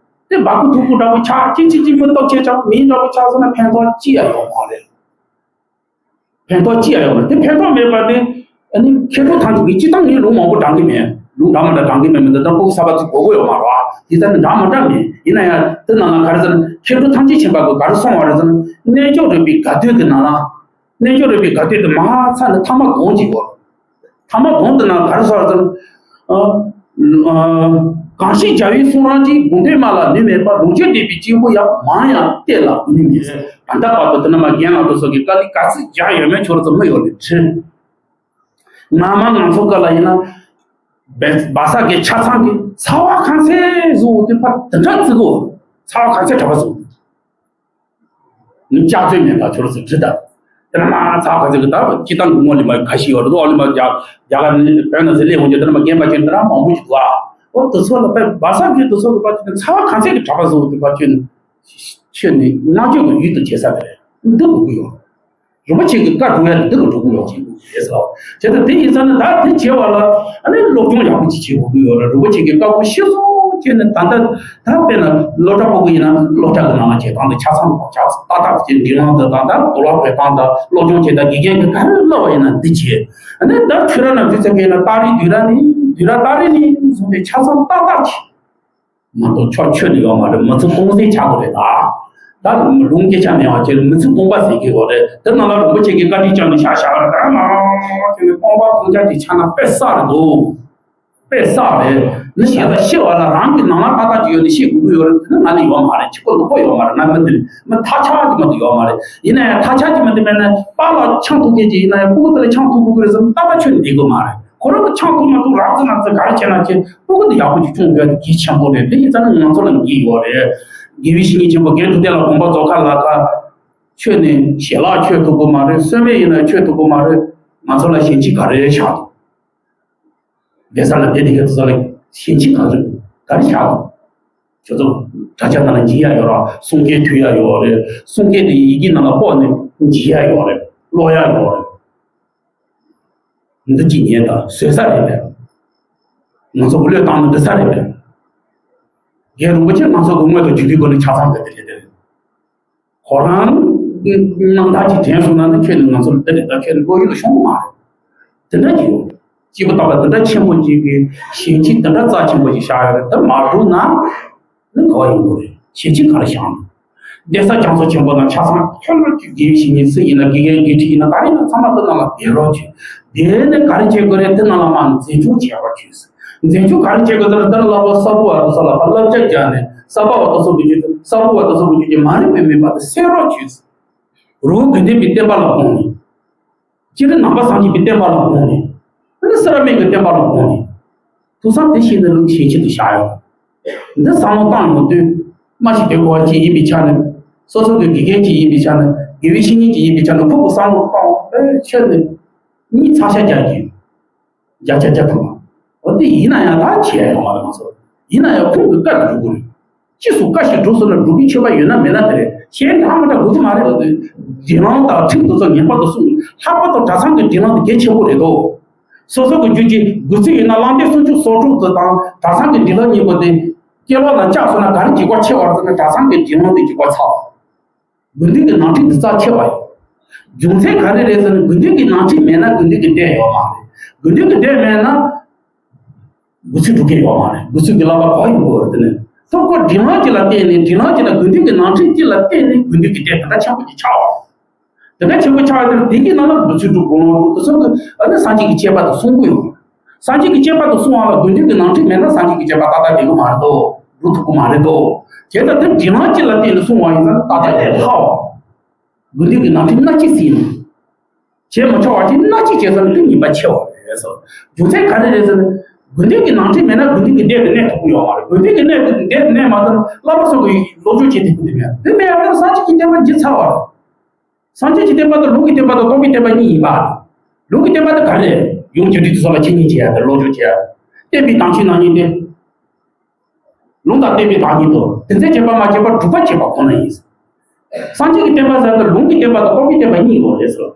དེ་སྦ་ཁུག་ཐུག་ཁུག་འདྲ་པོ་ཆགས། ཅིག་ཅིག་ཅིག་མི་སྟོབས་ཆེ་ཆགས་མི་འདྲ་པོ་ཆགས་སོང་ན་ཕན་ཐོགས་ཅི་ཡང་ཡོད་མ་རེད། ཕན་ཐོགས་ཅི་ཡང་ཡོད་མ་རེད། དེ་ཕན་ཐོགས་མེད་པ་དེ་ཨ་ནི་མཁས་གྲུབ་ཐམས་ཅད་ཀྱིས་སྤྱིར་བཏང་ངས་ལུང་མང་པོ་བགྲང་གི་མེད། ལུང་འདྲ་མི་འདྲ་བགྲང་གི་མེད། མི་འདི་ལྟར་ཕུགས་གསར་པ་ཚོ་གོ་གི་ཡོད་མ་རེད་བ། དེ་ལྟར་ནི་འདྲ་མི་འདྲ་མེད། ཡིན་ན་ཡང་དེ་ནང་ལ་ག་རེ་ཟེར་ན་མཁས་གྲུབ་ཐམས་ཅད་མཁྱེན་པ་གིས་ག་རེ་གསུངས་པ་རེད་ཟེར་ན། རྣལ་འབྱོར་རིག་པའི་དགའ་སྟོན་གྱི་ནང་ལ། རྣལ་འབྱོར་རིག་པའི་དགའ་སྟོན་དེ་མ་ཚར་ནས་ཐ་མ་དགོངས་ཀྱི་ཡོད། ཐ་མ་དགོངས་དེ་ནང་ག་རེ་གསུངས་པ་རེད་ཟེར་ན། ཨ། གང་ཞིག་རྒྱལ་བའི་གསུང་རབ་ཀྱི། དགོངས་དོན་སྨྲ་ལ་ནུས་མེད་པ། ལོངས་སྤྱོད་འདོད་པའི་སྐྱེ་བོ་ཡང་། མང་ཡང་བསྟན་ལ་གུས་ནུས་མེད། ད་ལྟ་བར་དུ་དེ་ནས་མར་རྒན་ལགས་དེ་ཚོ་གིས་དཀའ་ལས་ག་ཚོད་རྒྱག་ཡོད་མེད་ཁྱོད་རང་ཚོ་མི་ཡོང་ནས་དྲིས། སྔ་མ་ང་ཚོ་སྐབས་ལ་ཡིན་ན། བ་བ་ས་གི་ཆ་ཚང་གི་ཚ་བ་གང་ཚད་བཟོ་དེ་ཕར་དེ་འདྲ་བརྩི་གོ། ཚ་བ་གང་ཚད་གྲྭ་པ་བཟོ། ནི་ལྕགས་ཚོད་མེད་པ་ཁྱོད་རང་ཚོ་དྲིས་ད། དེ་ནས་མར་ཚ་བ་གང་ཚད་གི་ད་སྤྱིར་བཏང་གི་སྔོན་ལ་མར་ཁ་ཤས་ཡོད་རེད་དོ། ཨོ་ལི་མ་རྒྱ་རྒྱ་གར་ནས་བོད་ནང་ཚོ་སླེབས་འོང་རྒྱུ་དེ་ནས་མར་རྒན་པ་ཁྱོད་དེ་རང་མང་པོ་ཞིག་འདུག་ཨ། ཨོ་དེ་ཚོ་ལ་བ་བ་ས་གི་དེ་ཚོ་གི་བ་ཚ་བ་གང་ཚད་གི་གྲྭ་པ་བཟོ་དེ་བ་ཁྱོད་ནི་ཁྱོད་ནི་བསྔགས་བརྗོད་ཀྱི་ཡུལ་དུ་བྱེད་ས་དེ་རེད། འདི་དགོས་ཀྱི་ཡོད། རིན་པོ་ཆེ་གི་བཀའ་སྒྲུབ་ཡ་དེ་འདི་གི་སྒྲུབ་ཀྱི་ཡོད་ཅེས་ཟེར་བ། བྱས་ཙང་དེ་ཡིན་ཙང་ནི་ད་དེ་བྱེད་པ་ལ་ཨ་ནི་སློབ་སྦྱོང་ཡག་པོ་ཅིག་བྱེད་དགོས་ཀྱི་ཡོད་རེད། རིན་པོ་ཆེ་གི་བཀའ་པོད་ཤེས་སོང་བྱས་ནས་ད་ལྟ་ད་དཔེར་ན་སློབ་གྲྭ་ཕྲུ་གུ་ཡིན་ན་སློབ་གྲྭ་གི་ནང་ལ་བྱེད་སྟངས་དེ་ཆ་ཚང་དུ་ཆ་ཏག་ཏག་བྱེད། འབྲི་ལམ་དུ་དང་ད་འདུལ་བ་འགྲེལ་སྟངས་དང་སློབ་སྦྱོང་བྱེད་སྟངས་དགེ་རྒན་གྱིས་ག་རེ་བསླབ་པ་ཡིན་ན་འདི་བྱེད། ཨ་ནི་ད་ཆོས་ར་ན་འདི་ཚེ་གས་ན་ཏ་རི་དུས་ར་ནི་དུས་ར་ཏ་རི་ནི་བཟུང་སྟེ་ཆ་ཚང་ཏག་ཏག་བྱེད། མ་གཏོགས་ཆོག་ཆོད་ནི་ཡོད་མ་རེད། མི་ཚེ་སྟོང་ཟད་ཆགས་ཀྱི་རེད་ད། ད་ ད་ལུང་སྐད་ཆ་མེད་པ་ཅིག་མི་ཚེ་སྟོང་པ་ཟེར་གྱི་ཡོད་རེད། དེ་ནང་ལ་རིན་པོ་ཆེ་གིས་བཀའ་དྲིན་བསྐྱངས་ནས་བཞག་བཞག་རེད། ད་མ་ཁྱོད་ཀྱི་སྟོང་པ་སྟོང་རྐྱང་གི་ཆ་ན་དཔེ་བསགས་རེད་འདུག་དཔེ་བསགས་རེད། ནི་ཞེ་ལ་ཤི་བ་ལ་རང་གི་ནང་ལ་ཏག་ཏག་ཅིག་ཡོད་ནི་ཤི་དགོས་ཀྱི་ཡོད་རེད། དེ་ནི་ང་ལ་ཡོད་མ་རེད། ཁྱི་གོ་ལུག་གོ་ཡོད་མ་རེད། ང་མི་འདི་མི་ཐ་ཆད་ཀྱི་མི་འདི་ཡོད་མ་རེད། ཡིན་ན་ཡང་ཐ་ཆད་ཀྱི་མི་འདི་མེད་ན་པཱ་ལགས་ཆང་འཐུང་མཁན་ཅིག་ཡིན་ན་ཡང་སྤུ་གུ་དེ་ལ་ཆང་འཐུང་དགོས་ཀྱི་རེད་ཟེར་ན་ཏག་ཏག་ཁྱོན་ནས་བསྡད་དགོས་མ་རེད། ཁོ་རང་གི་ཆང་འཐུང་མ་འཐུང་རག་ཙི་ནག་ཙི་ག་རེ་བྱས་ན་བྱས་སྤུ་གུ་འདི་ཡག་པོ་ཅིག་སྐྱོང་དགོས་ཡ་དེ་གལ་ཆེན་པོ་རེད། དེ་ཡིན་ཙང་ནི་ང་ཚོ་ལ་འགན་ཡོད་རེད། དགེ་བའི་བཤེས་གཉེན་ཆེན་པོ་རྒན་ཐུབ་བསྟན་ལགས་དགོངས་པ་རྫོགས་ཁ་ལ་ཁ་ཆོས་ནི་ཞལ་ལག་མཆོད་ཐུབ་ཀྱི་མ་རེད། སོན་མེད་ཡིན་ན་མཆོད་ཐུབ་ཀྱི་མ་རེད། ང་ཚོ་ལ་ཞལ་ཆད་ག་རེ་བཞག་འདུག་བསྡད་ས་ལ་བསྡད་དེ་ག་ཚོད་ལ་ཞལ་ཆད་ག་རེ་ག་རེ་བཞག་འདུག་ཁྱོད་ཚོ་དྲ་རྒྱ་ནང་ལ་འཇིགས་ཡ་ཡོད་ར། གསུང་སྐད་ཐོས་ཡ་ཡོད་རེད། གསུང་སྐད་དེ་ཡི་གེ་ནང་ལ་ཕོག་ནས་འཇིགས་ཡ་ཡོད་རེད། ཀློག་ཡ་ཡོད་རེད། འདི་གཅིག་ཉན་དང་བཟོད་ས་རེད་པས། ང་ཚོ་གི་བློས་བཏང་ན་འདི་ས་རེད་པས། རྒན་རིན་པོ་ཆེ་ང་ཚོ་གི་དངོས་དང་བརྒྱུད་པའི་སྒོ་ནས་ཆ་ཚང་གི་དེ་རེད་དེ་རེད། ཁོ་རང་རྣམ་ཐར་གྱི་དྲན་སོང་ན་ནི་ཁྱོད་ནི་ང་ཚོ་ལ་འདི་རེད། ད་ཁྱོད་ནི་བློ་ཡུལ་ལ་ཤོང་གི་མ་རེད། དེ་འདྲ་གྱི་ཡོད། སྐྱེས་བུ་དམ་པ་འདི་འདྲ་ཆེན་པོ་གཅིག་གི་ཞལ་ཆད་འདི་འདྲ་རྩ་ཆེན་པོ་ཞིག་བཞག་ཡོད་རེད། དེ་མ་བསྒྲུབས་ན། ནི་ག་བ་ཡོང་གི་རེད། ཞལ་ཆད་ག་རེ་བཞག་ན། གདན་ས་རྒྱ་མཚོ་ཆེན་པོ་དང་ཆ་ཚང་ཁྱོད་རང་གི་དགེ་བའི་བཤེས་གཉེན་སུ་ཡིན་ན། དགེ་རྒན་དགེ་ཁྲིད་ཡིན་ན། ག་རེ་ཡིན་ན་ཚང་མ་དེ་ནང་ལ་བསྡད་རོགས་བྱོས། བསྡད་ནས་ག་རེ་བྱེད་དགོས་རེད། དེ་ནང་ལ་མར་འཛིན་སྐྱོང་བྱེད་རོགས་བྱོས། འཛིན་སྐྱོང་ག་རེ་བྱེད་དགོས་རེད། དེ་ལ་བསླབ་པ་གསར་བུ་བ་དེ་ཚོ་ལ་བསླབ་བྱ་བརྒྱབ་ནས། གསར་པ་བ་དེ་ཚོ་གི་རྒྱུད་དེ་གསར་བུ་བ་དེ་ཚོ་གི་རྒྱུད་ཀྱི་མ་རིག་པའི་མུན་པ་དེ་སེལ་རོགས་བྱོས། རི་བོ་དགེ་ལྡན་པའི་བསྟན་པ་ལ་དགོངས་ནས། སྤྱིར་ནང་པ་སངས་རྒྱས་པའི་བསྟན་པ་ལ་དགོངས་ནས། ཨ་ནི་སེ་ར་སྨད་ཀྱི་བསྟན་པ་ལ་དགོངས་ནས། ཐུགས་བསམ་དེ་བཞིན་དུ་རང་གི་ཞལ་ཆད་དུ་བཞག་ཡོད། འདི་བསམ་བློ་བཏང་ཡོང་དུས། སྨྲ་ཤེས་དོན་གོ་བ་ཅིག་ཡིན་པའི་ཆ་ནས། སོ་སོ་གི་དགེ་རྒན་ཅིག་ཡིན་པའི་ཆ་ནས། དགེ་བའི་བཤེས་གཉེན་ཅིག་ཡིན་པའི་ཆ་ནས། ཁོ་གི་བསམ་བློ་བཏང་བ་ཨེ་ཆོས་ནི་གཉིས་ཚ་ཤ་རྒྱག་གི་ཡོད། བརྒྱ་ཆ་བརྒྱ་ཐམ་པ། འོ་དེ་ཡིན་ན་ཡང་ད་བྱས་ཡོང་བ་རེད། ང་ཚོ་ཡིན་ན་ཡང་ཁོང་གི་བཀའ་དེ་སྒྲུབ་དགོས་རེད། ཕྱིས་སུ་བཀའ་ཞིག་སྒྲུབ་སོང་ན་སྒྲུབ་པའི་ཆོས་པ་ཡོད་ན་མེད་ན་དེ་རེད། གཞན་འདྲ་མི་འདྲ་དགོས་ཀྱི་མ་རེད། སྒྲིག་ལམ་དང་ཁྲིམས་དེ་ཚོ་ངེས་པར་དུ་སྲུང་། ལྷག་པར་དུ་གྲྭ་ཚང་གི་སྒྲིག་ལམ་དེ་གལ་ཆེན་པོ་རེད་དོ། སོ་སོ་གི་རྒྱུད་ཀྱི་དགོས་ཚུལ་ཡིན་ན་བླང་དོར་སུམ་ཅུ་སོ་དྲུག་དེ་དང་། གྲྭ་ཚང་གི་སྒྲིག་ལམ་གཉིས་པོ་དེ་སྐྱེ་ལོག་ལ་བཅག་སོང་ན་ག་རེ་འཇིགས་པ་ཆེ་བ་རེད་ཟེར་ན། གྲྭ་ཚང་གི་སྒྲིག་ལམ་དེ་འཇིགས་པ་ཚ་བ། དགེ་འདུན་གྱི་ནང་ཁྲིམས་དེ་རྩ་ཆེ་བ་ཡིན། རྒྱུ་མཚན་ག་རེ་རེད་ཟེར་ན། དགེ་འདུན་གྱི་ནང་ཁྲིམས་མེད་ན་དགེ་འདུན་གྱི་སྡེ་ཡོད་མ་རེད། དགེ་འདུན་གྱི་སྡེ་མེད་ན་དགེ་ཚུལ་སྒྲུབ་མཁན་ཡོད་མ་རེད། དགེ་ཚུལ་གྱི་བསླབ་པ་གང་ཡོང་གི་རེད། དེ་ནི་ཐོབ་གོ་སྒྲིག་ལམ་གཅིག་ལ་བརྟེན་ནས། སྒྲིག་ལམ་གཅིག་ལ་དགེ་འདུན་གྱི་ནང་ཁྲིམས་གཅིག་ལ་བརྟེན་ནས་དགེ་འདུན་གྱི་སྡེ་དེ་འདྲ་ཆེན་པོ་ཅིག་ཆགས་པ། དེ་འདྲ་ཆེན་པོ་ཆགས་ཡོད་དུས། དེ་གི་ནང་ལ་དགེ་ཚུལ་སྒྲུབ་དགོས་ལོ་འགྲོ་དེ་ཚོ་གི་ཨ་ནི་སངས་རྒྱས་ཀྱི་བཅས་པ་དེ་སྲུང་གི་ཡོད། སངས་རྒྱས་ཀྱི་བཅས་པ་དེ་སྲུང་བ་ལ་དགེ་འདུན་གྱི་ནང་ཁྲིམས་མེད་ན་སངས་རྒྱས་ཀྱི་བཅས་པ་ཏག་ཏག་བསྡད་གི་མ་རེད་དོ། འགྲུབ་ཐུབ་གི་མ་རེད་དོ། བྱས་ཙང་དེ་སྒྲིག་ལམ་གཅིག་ལ་བརྟེན་ནས་སྲུང་བ་ཡིན་ཙང་ཏག་ཏག་བསྡད་ཐུབ་པ། དགེ་འདུན་གྱི་ནང་ཁྲིམས་སྣ་གཅིག་ཟིན། བྱས་མ་ཆོག་པ་ཅིག་སྣ་གཅིག་བྱས་ཙང་དེ་ཉེས་པ་ཆེ་བ་རེད་ཟེར། རྒྱུ་མཚན་ག་རེ་རེད་ཟེར་ན། དགེ་འདུན་གྱི་ནང་ཁྲིམས་མེད་ན་དགེ་འདུན་གྱི་སྡེ་དེ་གནས་ཐུབ་ཀྱི་ཡོད་མ་རེད། དགེ་འདུན་གྱི་སྡེ་དེ་གནས་མ་ཐུབ་ན་བསླབ་པ་སྲུང་གི་སློབ་སྦྱོང་བྱེད་ཐུབ་ཀྱི་མེད། དེ་མེད་ཡ་ད་སངས་རྒྱས་ཀྱི་བསྟན་པ་འཇིག་ཚར་བ་རེད། སངས་རྒྱས་ཀྱི་བསྟན་པ་དང་ལུང་གི་བསྟན་པ་དང་རྟོགས་པའི་བསྟན་པ་གཉིས་ཡིན་པ། ལུང་གི་བསྟན་པ་དེ་ག་རེ་རེད། ཡོངས་གྱུར་དུས་སུ་ལ་འཆད་ཉན་བྱེད་ཡ་དང་སློབ་སྦྱོང་བྱེད་ཡ། བསྟན་པའི་དམ་ཆོས་རྣམ་གཉིས་ཏེ། ལུང་དང་བསྟན་པའི་བདག་ཉིད་དོ། དེ་ཚེ་བྱེད་པ་མ་བྱས་པར་སྒྲུབ་པ་བྱེད་པ་ཁོ་ན་ཡིན། སངས་རྒྱས་ཀྱི་བསྟན་པ་ཟེར་དུས་ལུང་གི་བསྟན་པ་དང་རྟོགས་པའི་བསྟན་པ་གཉིས་ཡོད་རེད་ཟེར།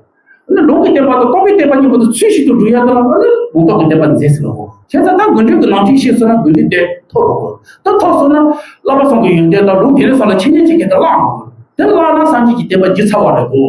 ཨ་ནི་ལུང་གི་བསྟན་པ་དང་རྟོགས་པའི་བསྟན་པ་གཉིས་པོ་དེ་ཚུལ་བཞིན་དུ་སྒྲུབ་ཡ་དེ་ལ་ཨ་ནི་ལུང་རྟོགས་ཀྱི་བསྟན་པ་མཛད་ཟེར་ལ་གོ། བྱས་ཙང་ད་དགེ་འདུན་གྱི་ནང་ཁྲིམས་ཤེས་སོང་ན་དགེ་འདུན་དེ་ཐོབ་འགྲོ་གོ། ད་ཐོབ་སོང་ན་བསླབ་པ་སྲུང་གི་ཡོན་ཏན་དང་ལུང་དེ་རིང་སང་ལ་འཆད་ཉན་བྱེད་མཁན་དེ་བརླག་འགྲོ་གོ། དེ་བརླག་ན་སངས་རྒྱས་ཀྱི་བསྟན་པ་འཇིག་ཚར་བ་རེད་གོ།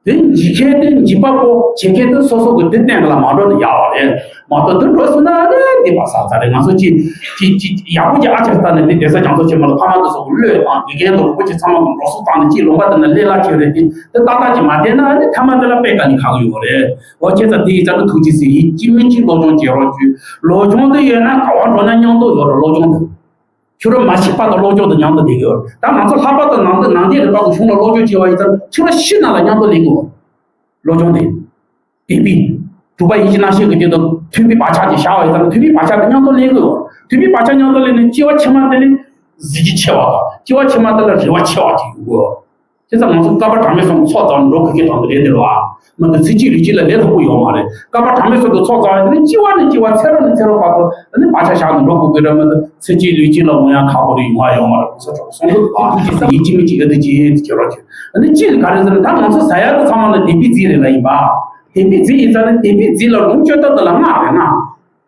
དེ་འཇིག་མཁན་དེ་འཇིག་པ་པོ་བྱེད་མཁན་དེ་སོ་སོ་གི་དེ་གཏན་ལ་མ་འགྲོ་ན་ཡག་པ་རེད། མ་གཏོགས་དེ་འགྲོ་སོང་ན་ཨ་ནི་སྡིག་པ་བསགས་ཚར་རེད། ང་ཚོ་ཅིག་ཅིག་ཅིག་ཡག་པོ་ཅིག་ཨ་ཅག་ལྟ་ནས་དེ་གདན་ས་རྒྱ་མཚོ་ཆེན་མོ་ལ་ཕ་མ་དེ་ཚོ་གི་བློས་བཏང་། དགེ་རྒན་དང་རིན་པོ་ཆེ་ཚང་མ་གི་འགྲོ་སོང་བཏང་ནས་ཅིག་ལུང་པ་དེ་ན་ལས་སླ་ཁྱེར་རེད་དེ། དེ་ཏག་ཏག་ཅིག་མ་བསྡད་ན་ཨ་ནི་ཐ་མ་དེ་ལ་དཔེ་དཀའ་ནི་ཁག་གི་ཡོད་རེད། འོ་བྱས་ཙང་དེ་ཡི་ཙམ་དུ་ཐུགས་རྗེ་ཟེར། ཡིན་གཅིག་མིན་གཅིག་སློབ་སྦྱོང་བྱེད་རོགས་བྱོས། སློབ་སྦྱོང་དེ་ཡོད་ན་ག་བ་འགྲོ་ན་མཉམ་དུ་ཡོད་རེད། སློབ་སྦྱོང་དེ། ཁྱོད་རང་མ་ཤི་བར་དུ་སློབ་སྦྱོང་དེ་མཉམ་དུ་བསྡད་ཀྱི་ཡོད། ད་ང་ཚོ་ལྷག་པར་དུ་ནང་བསྟན་ནང་བསྟན་རིག་པ་གི་གཞུང་ལ་སློབ་སྦྱོང་བྱས་པ་ཡིན་ཙང་ཁྱོད་རང་ཤི་ན་ལ་མཉམ་དུ་ལེན་དགོས། སློབ་སྦྱོང་དེ། དད་པའི། སྒྲུབ་པ་ཡིད་བཞིན་སྣང་བཞིན་གྱི་སྟེང་དུ་མཐུན་པའི་བག་ཆགས་ཀྱིས་བཞག་པ་ཡིན་ཙང་མཐུན་པའི་བག་ཆགས་དེ་མཉམ་དུ་ལེན་དགོས། མཐུན་པའི་བག་ཆགས་མཉམ་དུ་ལེན་ནས་སྐྱེ་བ་ཕྱི་མ་དེ་ལ་གཟི་བརྗིད་ཆེ་བ་དང་། སྐྱེ་བ་ཕྱི་མ་དེ་ལ་རེ་བ་ཆེ་བ་ཅིག་ཡོང་དགོས། བྱས་ཙང་ང་ཚོ་བསྐལ་པ་གྲངས་མེད་གསུམ་ཚོགས་བསགས་ནས་འགྲོ་དགོས་ཀྱི་དོན་དུ་རེད་འདིར་བ། མ་གཏོགས་ཚེ་གཅིག་ལུས་གཅིག་ལ་ལས་སླ་པོ་ཡོད་མ་རེད། བསྐལ་པ་གྲངས་མེད་གསུམ་དུ་ཚོགས་བསགས་ནས་སྐྱེ་བ་ནས་སྐྱེ་བ་ཚེ་རབས་ནས་ཚེ་རབས་བར་དུ་ནི་བག་ཆགས་བཞག་ནས་འགྲོ་དགོས་ཀྱི་རེད། མ་གཏོགས་ཚེ་གཅིག་ལུས་གཅིག་ལ་འོང་ཡ་ཁག་པོ་རེད། ཡོང་ཡ་ཡོད་མ་རེད། གོང་ས་མཆོག་གསུང་གི་འདུག་ཨ། ཡིད་ཀྱི་མི་གཅིག་ཡ་དེ་ཅི་ཡིན་དེ་བྱེད་རོགས་བྱེད། ཨ་ནི་གཅིག་ག་རེ་ཟེར་ན། ད་ང་ཚོ་ཟ་ཡ་དེ་ཚང་མ་ལ་དད་པའི་རྫས་རེད་ལ་ཡིན་པ། དད་པའི་རྫས་ཡིན་ཙང་ནི་དད་པའི་རྫས་ལ་ལོངས་སྤྱོད་སྟངས་དེ་ལ་སྔགས་རེད་ན།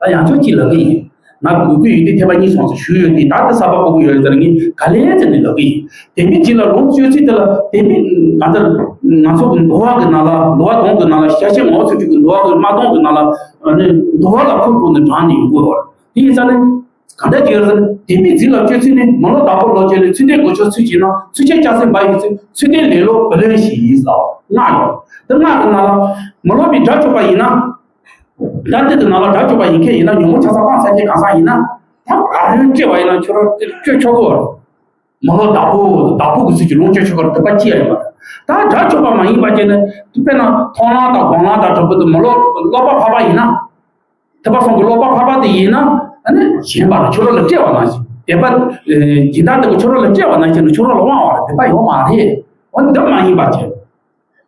ད་ཡང་ཆོས་གཅིག་ལབ་ཀྱི་ཡིན། ང་གུས་གུས་ཡོན་ཏན་ཐེག་པ་གཉིས་སོང་ཙང་ཞུས་ཡོད་དེ། ད་དེ་གསར་པ་གོ་གི་ཡོད་ཙང་ངས་ག་ལེར་བྱས་ནས་ལབ་ཀྱི་ཡིན། དད་པའི་རྫས་ལ་ལོངས་སྤྱོད་ཚུལ་དེ་ལ་དད་པའི་ང་ཚོ་ང་ཚོ་གི་འདུལ་བ་གི་ནང་ལ། འདུལ་བ་དོན་གི་ནང་ལ། ཤཱཀྱ་ངག་དབང་ཆོས་དྲུག་གི་འདུལ་བ་གི་དམར་དོན་གི་ནང་ལ་ནི་འདུལ་བ་ལ་ཁུར་ཁུར་ནས་དྲངས་ནས་ཡོང་གི་ཡོད་རེད། དེ་ཡིན་ཙང་ནི། གང་འདྲ་བྱས་ཟེར་ན་དད་པའི་རྫས་ལ་སྤྱོད་ཚུལ་ནི། མ་ལོག་བདག་པོ་ལོག་སྤྱོད་ལས། ཚུལ་ལྡན་སྒོ་ཕྱུགས་ཚུལ་བྱེད་ན། ཚུལ་ཁྲིམས་སྐྱ་སེར་འབའ་ཡི་ཚུལ། ཚུལ་ལྡན་ལེ་ལོ་བུ་ལོན་ཞིག་ཡིན་ཟེར། ལྔ་ཡོད། དེ་ལྔ་གི་ནང་ལ་མ་ལོག་པའི་དགྲ་བཅོམ་པ་ཡིན་ན། དགྲ་དེ་དེ་ནང་ལ་དགྲ་བཅོམ་པ་ཡིན་མཁན་ཡིན་ན། ཉོན་མོངས་ཆ་ཚང་སྤངས་ཚར་མཁན་གང་ཟག་ཡིན་ན། ད་ག་རེ་སྤྲད་པ་ཡིན་ན་ཁྱོད་རང་སྤྲོད་ཆོག་གི་ཡོད་རེད། མ་ལོག་བདག་པོ། བདག་པོ་གི་ཚུལ་གྱིས་ལོངས་སྤྱོད་ཆོག་གི་རེད། དད་པ་ཅི་ཡང་ཡོད་མ་རེད། ད་དགྲ་བཅོམ་པ་མ་ཡིན་པ་བྱས་ནས། དཔེར་ན་མཐོང་ལམ་དང་སྒོམ་ལམ་དང་འདྲ་པོ་དེ་མ་ལོག་ཀློག་པ་ཕབ་པ་ཡིན་ན། ཐེག་པ་གསུམ་གྱི་ཀློག་པ་ཕབ་པ་དེ་ཡིན་ན། ཨ་ནི་གཞན་པ་ལ་ཁྱོད་རང་ལ་སྤྲད་པ་ནང་བཞིན། དད་པ་ཨེ་སྦྱིན་བདག་དེ་གིས་ཁྱོད་རང་ལ་སྤྲད་པ་ནང་བཞིན་ལ་ཁྱོད་རང་ལ་དབང་བ་རེད། དད་པ་ཡོད་མ་རེད། འོ་འདི་མ་ཡིན་པ་བྱས།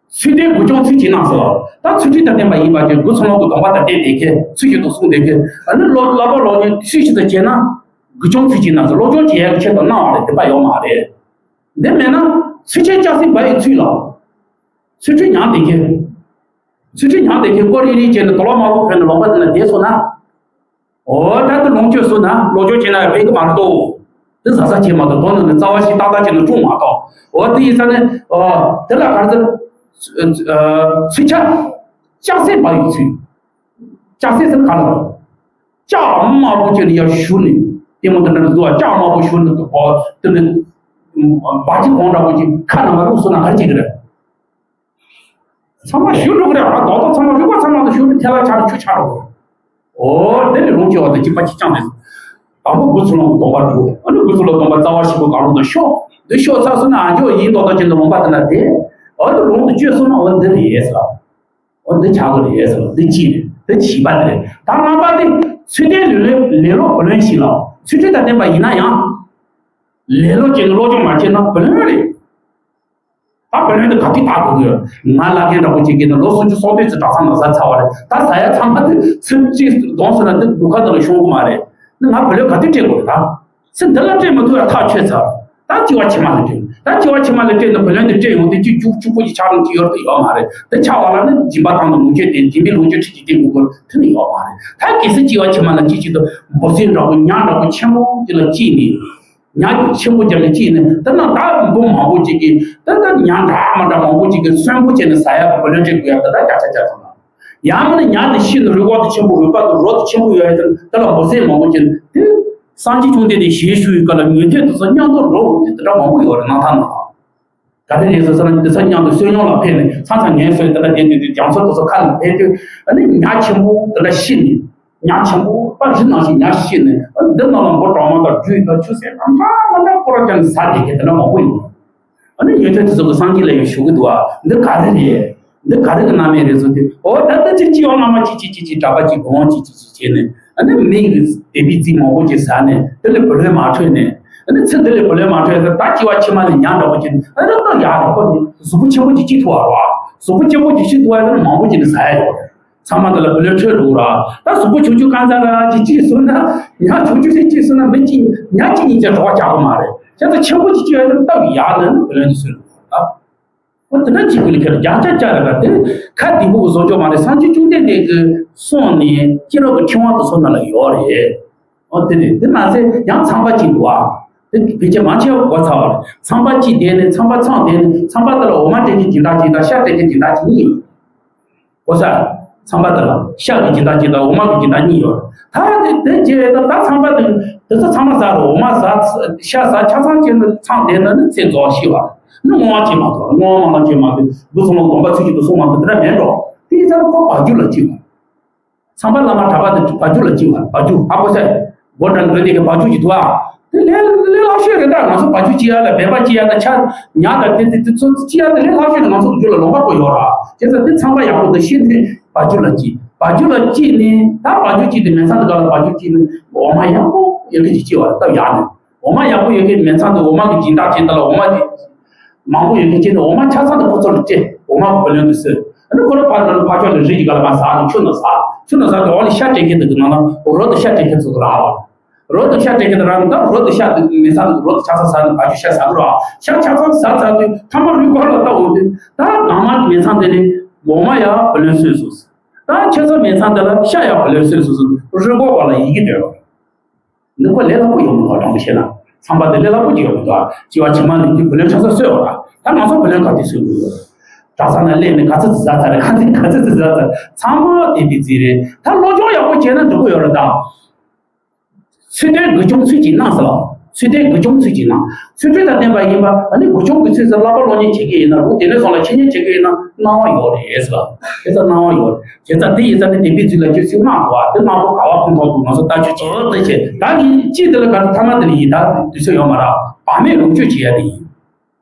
ཚུལ་ལྡན་སྒོ་སྐྱོང་ཚུལ་བྱེད་ན་ཟེར་བ། ད་ཚུལ་ཁྲིམས་དང་ལྡན་པ་ཡིན་པ་བྱས། དགུ་ཚོགས་ལམ་གྱི་སྡོམ་པ་དང་ལྡན་བསྡད་མཁན། ཚུལ་བཞིན་དུ་སྲུང་བསྡད་མཁན། ཨ་ནི་ཀློག་ཀློག་པ་ཀློག་མཁན་ཚུལ་བཞིན་དུ་བྱས་ན། སྒོ་སྐྱོང་ཚུལ་བྱེད་ན་ཟེར། སློབ་སྦྱོང་བྱེད་ཡག་གི་ཆེད་དུ་གནང་བ་རེད། དད་པ་ཡོད་མ་རེད། འདི་མེད་ན་ཚུལ་ཁྲིམས་སྐྱ་སེར་འབའ་ཡི་ཚུལ་ལ། ཚུལ་ཁྲིམས་ཉམས་བསྡད་མཁན། ཚུལ་ཁྲིམས་ཉམས་བསྡད་མཁན་ཀོ་རི་རི་བྱས་ནས་དོ་ལོ་མ་བུ་ཕན་ནས་ལུང་པ་དེ་ན་བསྡད་སོང་ན། འོ་ད་དེ་ལོངས་སྤྱོད་སོང་ན་སློབ་སྦྱོང་བྱས་ན་ཕན་གི་མ་རེད་དོ། དེ་ཟ་ཟ་བྱེད་མ་གཏོགས། དོན་ནི་རྩ་བ་ཞིག་ཏག་ཏག་བྱས་ནས་སྐྱོང་མ་གཏོགས། འོ་དེ་ཡིན་ཙང་ནི། འོ་དེ་ལ་ག་རེ་ཟེར། ཚུལ་ཁྲིམས་སྐྱ་སེར་འབའ་ཡི་ཚུལ། སྐྱ་སེར་ཟེར་ན་ག་ལ་རེད། ལྕགས་དམར་པོ་ཅིག་ལ་ཡར་བཞུར་ནས། ལྟད་མོ་དེ་འདྲ་ལ་འདུག་པ། ལྕགས་དམར་པོ་བཞུར་ནས་འདུག་པ། དེ་ནི་འབའ་ཅིག་གོང་འདྲ་པོ་ཅིག་ཁ་ནང་མར་བླུགས་སོང་ན་ག་རེ་བྱེད་ཀྱི་རེད། ཚང་མ་བཞུར་འགྲོ་གི་རེད། ཨ་རྡོག་རྡོག་ཚང་མ། རུལ་བ་ཚང་མ་དེ་བཞུར་ནས་ཐལ་བ་ཆགས་ནས་ཆུ་ཆགས་འགྲོ་གི་རེད། འོ་དེ་ལས་ལོངས་སྤྱོད་པ་དང་གཅིག་པ་གཅིག་རྐྱང་རེད། དང་པོ་དགུ་ཚོགས་ལམ་གྱི་སྡོམ་པ་སྒྲུབ། ཨ་ནི་དགུ་ཚོགས་ལམ་སྡོམ་པ་རྩ་བ་ཞིག་པོ་གང་རུང་དུ་ཤོག་འདི་ཤོག་ཚར་སོང་ན་ཨ་འཇོག་ཡིན་མདོག་མདོག་བྱས་ནས་ལུང་པ་དེ་ན་བསྡད། འོ་དེ་ལོངས་སུ་སྤྱོད་སོང་ན་འོ་འདི་རེད་ཟེར། འོ་འདི་ཆགས་ཀྱི་རེད་ཟེར། འདི་གཅིག་རེད། འདི་བཞི་པ་དེ་རེད། ད་ལྔ་པ་དེ་ཚུལ་ལྡན་ལེ་ལོ་ལེ་ལོ་བུ་ལོན་ཞིག་ལ། ཚུལ་ཁྲིམས་དང་ལྡན་པ་ཡིན་ན་ཡང་། ལེ་ལོ་བྱས་ནས་སློབ་སྦྱོང་མ་བྱས་ན་བུ་ལོན་རེད། ད་བུ་ལོན་དེ་ག་དུས་བཏང་དགོས་ཀྱི་ཡོད། ང་ལབ་མཁན་འདྲ་པོ་ཅིག་གིས་ནི་ལོ་སུམ་ཅུ་སོ་བདུན་ཙམ་གྲྭ་ཚང་ནང་ཟ་ཚར་བ་རེད། ད་ཟ་ཡ་ཚང་མ་དེ་ཚེ་གཅིག་གདོང་སོང་ན་དེ་སྡུག་ཁ་དེ་ལ་ཤོང་གི་མ་རེད། ནི་ང་བུ་ལོན་ག་དུས་སྤྲད་དགོས་རེད་ད། ཚེ་འདི་ལ་སྤྲད་མ་ཐུབ་ཡ་ཐག་ཆོད་ཚར། ད་སྐྱེ་བ་ཕྱི་མ་ལ་སྤྲད། ད་སྐྱེ་བ་ཕྱི་མ་ལ་སྤྲད་ན་བུ་ལོན་དེ་སྤྲད་ཡོང་དུས་གཅིག་རྒྱུ་གཅིག་པོ་ཅིག་ཆགས་ནས་ཅིག་ཡོད་དེ་ཡོད་མ་རེད། དེ་ཆགས་པ་ལ་ནི་སྦྱིན་པ་བཏང་དང་ལོངས་སྤྱོད་དེ་སྦྱིན་པའི་ལོངས་སྤྱོད་ཁྲིད་ཀྱི་སྟེང་དགོས་དེ་ནི་ཡོད་མ་རེད། ད་གལ་སྲིད་སྐྱེ་བ་ཕྱི་མ་ལ་གཅིག་གཅིག་ཏུ་འབུ་སྲིན་འདྲ་པོ་ཉ་འདྲ་པོ་ཆེན་པོ་ཅིག་ལ་སྐྱེས་ནས། ཉ་ཆེན་པོ་རྒྱབ་ནས་སྐྱེས་ནས། དེ་ན་ད་འབུ་མང་པོ་ཅིག་གིས། ད་ད་ཉ་འདྲ་མ་འདྲ་མང་པོ་ཅིག་གིས་གསོན་པོ་བྱས་ནས་ཟ་ཡག་གི་བུ་ལོན་སྤྲད་དགོས་ཡག་ད་ད་བརྒྱ་ཆ་བརྒྱ་ཐམ་པ། ཡང་མིན་ན་ཉ་དེ་ཤི་ནས་རུས་ཁོག་དེ་ཆེན་པོ། རུས་པ་དེ་རོ་དེ་ཆེན་པོ་ཡོད་ཡ་དེ་དེ་ལ་འབུ་སྲིན་མང་པོ་བྱས་ནས་དེ། སངས་རྒྱས་བཅོམ་ལྡན་འདས་ཞལ་བཞུགས་པའི་སྐབས་ལ་ཉན་ཐོས་དེ་ཚོ་མཉམ་དུ་འགྲོ་འོང་དེ་དེ་འདྲ་མང་པོ་ཡོད་རེད། གནམ་ཐང་ནང་ལ། ག་རེ་རེད་ཟེར་ན། དེ་ཚོ་མཉམ་དུ་བསོད་སྙོམས་ལ་ཕེབས་ནས། ཚང་ཚང་ངལ་གསོས་དེ་འདྲ་བསྡད་དུས། དེ་རྒྱ་མཚོ་དེ་ཚོ་ཁ་ནས་ཕེབས་དུས། ཨ་ནི་ཉ་ཆེན་པོ་དེ་འདྲ་ཤི་ནས། ཉ་ཆེན་པོ་པ་རི་ནང་བཞིན་ཉ་ཤི་ནས། ཨ་ནི་འདི་ནང་ལ་འབུ་གྲང་མོ་དང་སྦྲུལ་དང་ཆུ་སེར་དང་འདྲ་མི་འདྲ་སྐོར་ར་བྱས་ནས་ཟ་བསྡད་མཁན་དེ་འདྲ་མང་པོ་ཡོད། ཨ་ནི་ཉན་ཐོས་དེ་ཚོ་གིས་སངས་རྒྱས་ལ་ཡང་ཞུ་གི་འདུག་ཨ། འདི་ག་རེ་རེད། འདི་ག་རེ་གི་རྣམ་སྨིན་རེད་ཟེར་དུས། འོ་ད་ལྟ་ཅིག་སྐྱེ་བ་སྔ་མ་ཅིག་ཅིག་ཅིག་ཅིག་གྲྭ་པ་ཅིག་དགོངས་ཅིག་ཅིག་ཅིག་བྱས་ནས། ཨ་ནི་མི་གི་དད་པའི་རྫས་མང་པོ་ཅིག་ཟ་ནས། དེ་ལས་བུ་ལོན་མ་འཕྲོད་ནས། ཨ་ནི་ཚེ་འདི་ལས་བུ་ལོན་མ་འཕྲོད་ཟེར། ད་སྐྱེ་བ་ཕྱི་མ་ལ་ཉ་འདྲ་པོ་ཅིག། ཨ་ནི་ད་ཡག་འདྲ་པོ་ནི་གཟུགས་པོ་ཆེན་པོ་ཅིག་སྐྱེ་ཐུབ་པ་རེད་བ། གཟུགས་པོ་ཆེན་པོ་ཅིག་སྐྱེ་ཐུབ་པ་ཡིན་ན་མང་པོ་ཅིག་ནི་ཟ་ཡ་ཡོད་རེད། ཚང་མ་དེ་ལ་བུ་ལོན་འཕྲོད་འགྲོ་གི་རེད། ད་གཟུགས་པོ་ཆུང་ཆུང་ཀ་ཙ་ར་ཅིག་སྐྱེས་སོང་ན། ཉ་ཆུང་ཆུང་ཞིག་སྐྱེས་སོང་ན་མི་གཅིག་ཉ་གཅིག་གཉིས་ཀྱང་གྲོད་ཁོག་ཆག་གི་མ་རེད། བྱས་ཙང་ཆེན་པོ་ཅིག་སྐྱེས་ཡོད་ན་སྟབས་ཡག་ན་བུ་ལོན་དེ་སོན་འགྲོ་གི་རེད། འོ་དེ་འདྲ་ཅིག་གི་ལ་ཁྱེད་རང་བརྒྱ་ཆ་བརྒྱ་རེད། ད་དེ་ཁ་བདེ་པོ་གི་བཟོ་ཆོག་མ་རེད། སངས་རྒྱས་བཅོམ་ལྡན་འདས་ཀྱི་གསུང་ནི་སྐྱེས་རབས་ཀྱི་ཕྲེང་བ་དེ་ཚོ་ནང་ལ་ཡོད་རེད། འོ་དེ་རེད། དེ་མ་ཟད་ཡང་ཚངས་པ་གཅིག་འདུག་ཨ། དེ་ཕལ་ཆེར་མང་ཆེ་བ་གོ་ཚར་བ་རེད། ཚངས་པ་གཅིག་བསྡད་ནས། ཚངས་པ་ཚང་བསྡད་ནས། ཚངས་པ་དེ་ལ་འོ་མ་སྤྲད་མཁན་སྦྱིན་བདག་གཅིག་དང་ཤ་སྤྲད་མཁན་སྦྱིན་བདག་གཅིག་གཉིས་ཡོད། གོ་ས། ཚངས་པ་དེ་ལ་ཤ་གི་སྦྱིན་བདག་གཅིག་དང་འོ་མ་གི་སྦྱིན་བདག་གཉིས་ཡོད། ད་དེ་དེ་རྗེས་ད་ད་ཚངས་པ་དེ་དེ་ཚོ་ཚང་མ་ཟ་རུ། འོ་མ་ཟ། ཤ་ཟ། ཆ་ཚང་བྱས་ནས་ཚང་བསྡད་ན་ནི་ཚེ་རྫོགས་ཤི་བ། ནི་བསྔོ་བ་བྱེད་མ་ཐུབ། བསྔོ་བ་མང་ལ་བྱེད་མ་ཐུབ། དགུ་ཚོགས་ལམ་སྡོམ་པ་ཚུལ་བཞིན་དུ་སྲུང་མ་ཐུབ། དེ་འདྲ་མེད་འགྲོ། དེ་ཡིན་ཙང་ཁོ་བ་རྒྱུད་ལ་སྐྱེ་བ། ཚངས་པ་བླ་མ་གྲྭ་པ་དེ་བ་རྒྱུད་ལ་སྐྱེ་བ། བ་རྒྱུད་ཧ་གོ་ས། སྒོ་འདྲ་འགྲོ་དེ་གི་བ་རྒྱུད་ཀྱི་དུ་བ། དེ་ལས་ལས་སླ་ཤོས་རེད། ད་ང་ཚོ་བ་རྒྱུད་སྐྱེ་ཡ་དང་བད་པ་སྐྱེ་ཡ་དང་ཆ་ཉ་དང་དེ་དེ་དེ་ཚོ་སྐྱེ་ཡ་དེ་ལས་སླ་ཤོས་རེད། ང་ཚོ་རྒྱུད་ལ་ལོང་པ་པོ་ཡོད་ར། བྱས་ཙང་དེ་ཚངས་པ་ཡག་པོ་དེ་ཤེས་ནས་བ་རྒྱུད་ལ་སྐྱེ། བ་རྒྱུད་ལ་སྐྱེས་ནས། ད་བ་རྒྱུད་སྐྱེས་ཏེ་མེ་ཚང་དེ་ག་ལ་བ་རྒྱུད་སྐྱེས་ནས་འོ་མ་ཡག་པོ་ཡོད་མཁན་ཅིག་སྐྱེ་བ་རེད། སྟབས་ཡག་ནས། འོ་མ་ཡག་པོ་ཡོད་མཁན་མེ་ཚང་དུ་འོ་མ་གི་སྦྱིན་བདག་ཅིག་དང་། འོ་མ་དེ་མང་པོ་ཡོད་མཁན་ཅིག་ནི་འོ་མ་ཆ་ཚང་དུ་ཁོ་ཚོ་ལ་སྤྲད། འོ་མ་གི་བུ་ལོན་དུ་སོན། ཨ་ནི་ཁོ་རང་ཕར་འགྲོ་ནས་ཕར་ཕྱོགས་ལ་རི་ཡི་ག་ལ་མར་ཟག་ནས་ཆུ་ནང་ཟག་ཆུ་ནང་ཟག་དུས་འོག་ནས་ཤ་སྤྲད་མཁན་དེ་གི་ནང་ལ་རོ་དང་ཤ་སྤྲད་མཁན་ཚོ་གི་རག་བ། རོ་དང་ཤ་སྤྲད་མཁན་དེ་རག་ནས། ད་རོ་དང་ཤ་དེ་མེ་ཚང་དུ་རོ་དང་ཆ་ཚང་ཟག་ནས་བ་རྒྱུད་ཤ་ཟ་གི་རེད་བ། ཤ་ཆ་ཚང་ཟ་ཚར་དུས་ཐ་མ་རུས་ཁོག་ལ་ལྟ་འོང་དུས། ད་གང་མ་མེ་ཚང་དེ་ནས་འོ་མ་ཡག་བུ་ལོན་སོན་སོང་། ད་ཁྱེད་ཚོ་མེ་ཚང་དེ་ལ་ཤ་ཡག་བུ་ལོན་སོན་སོང་ཟེར། རུས་ཁོག་པ་ལ་ཡི་གེ་སྤྲད་རོགས། འདི་ཁོ་ལས་སླ་པོ་ཡོང་མི་འདུག་དྲང་པོ་བཤད་ན། ཚངས་པ་འདི་ལས་སླ་པོ་ཅིག་ཡོང་མི་འདུག་སྐྱེ་བ་ཕྱི་མ་ལ་འདི་བུ་ལོན་ཆ་ཚང་གསོས་ཡོད་ར། ད་ང་ཚོ་བུ་ལོན་ག་དུས་གསོས་དགོས་ཡོད། གྲྭ་ཚང་ན་སླེབས་ནས་ག་ཚོད་ཙམ་ཟ་ཚར་རེད། ག་ཚོད་ག་ཚོད་ཙམ་ཟ་ཚར། ཚང་མ་དེ་དེ་རྫས་རེད། ད་སློབ་སྦྱོང་ཡག་པོ་བྱས་ན་འགྲིག་གི་ཡོད་རེད་ད། ཚུལ་ལྡན་དགུ་སྦྱོང་ཚུལ་གྱིས་སྣང་ཟེར་ལ། ཚུལ་ལྡན་དགུ་སྦྱོང་ཚུལ་གྱིས་སྣང་། ཚུལ་ཁྲིམས་དང་ལྡན་པ་ཡིན་པ། ཨ་ནི་དགུ་སྦྱོང་གི་ཚུལ་ཟེར་བསླབ་པ་སློབ་གཉེར་བྱེད་ཀྱི་ཡིན་ན། ལུང་སྡེ་སྣོད་སོགས་ལ་འཆད་ཉན་བྱེད་ཀྱི་ཡིན་ན་སྣང་བ་ཡོད་རེད་ཟེར་ལ། དེ་ཚོ་སྣང་བ་ཡོད་རེད། བྱས་ཙང་དེ་ཡིན་ཙང་ནི་བདེན་པའི་ཚུལ་ལ་ཁྱོད་ཚུལ་སྣང་བ་དེ་སྣང་བ་ག་བ་ཁོང་ཐོག་ཏུ་ང་ཚོ་ལྟ་ཆོས་བྱེད་དེ་བྱེད་ད་གི་ཅི་དེ་ལ་ག་ཐ་མ་དེ་ལ་ཡིན་ད་དུས་ཚོད་ཡོད་མ་རེད། བག་མེད་ལོངས་སྤྱོད་བྱེད་ཡ་དེ་ཡིན།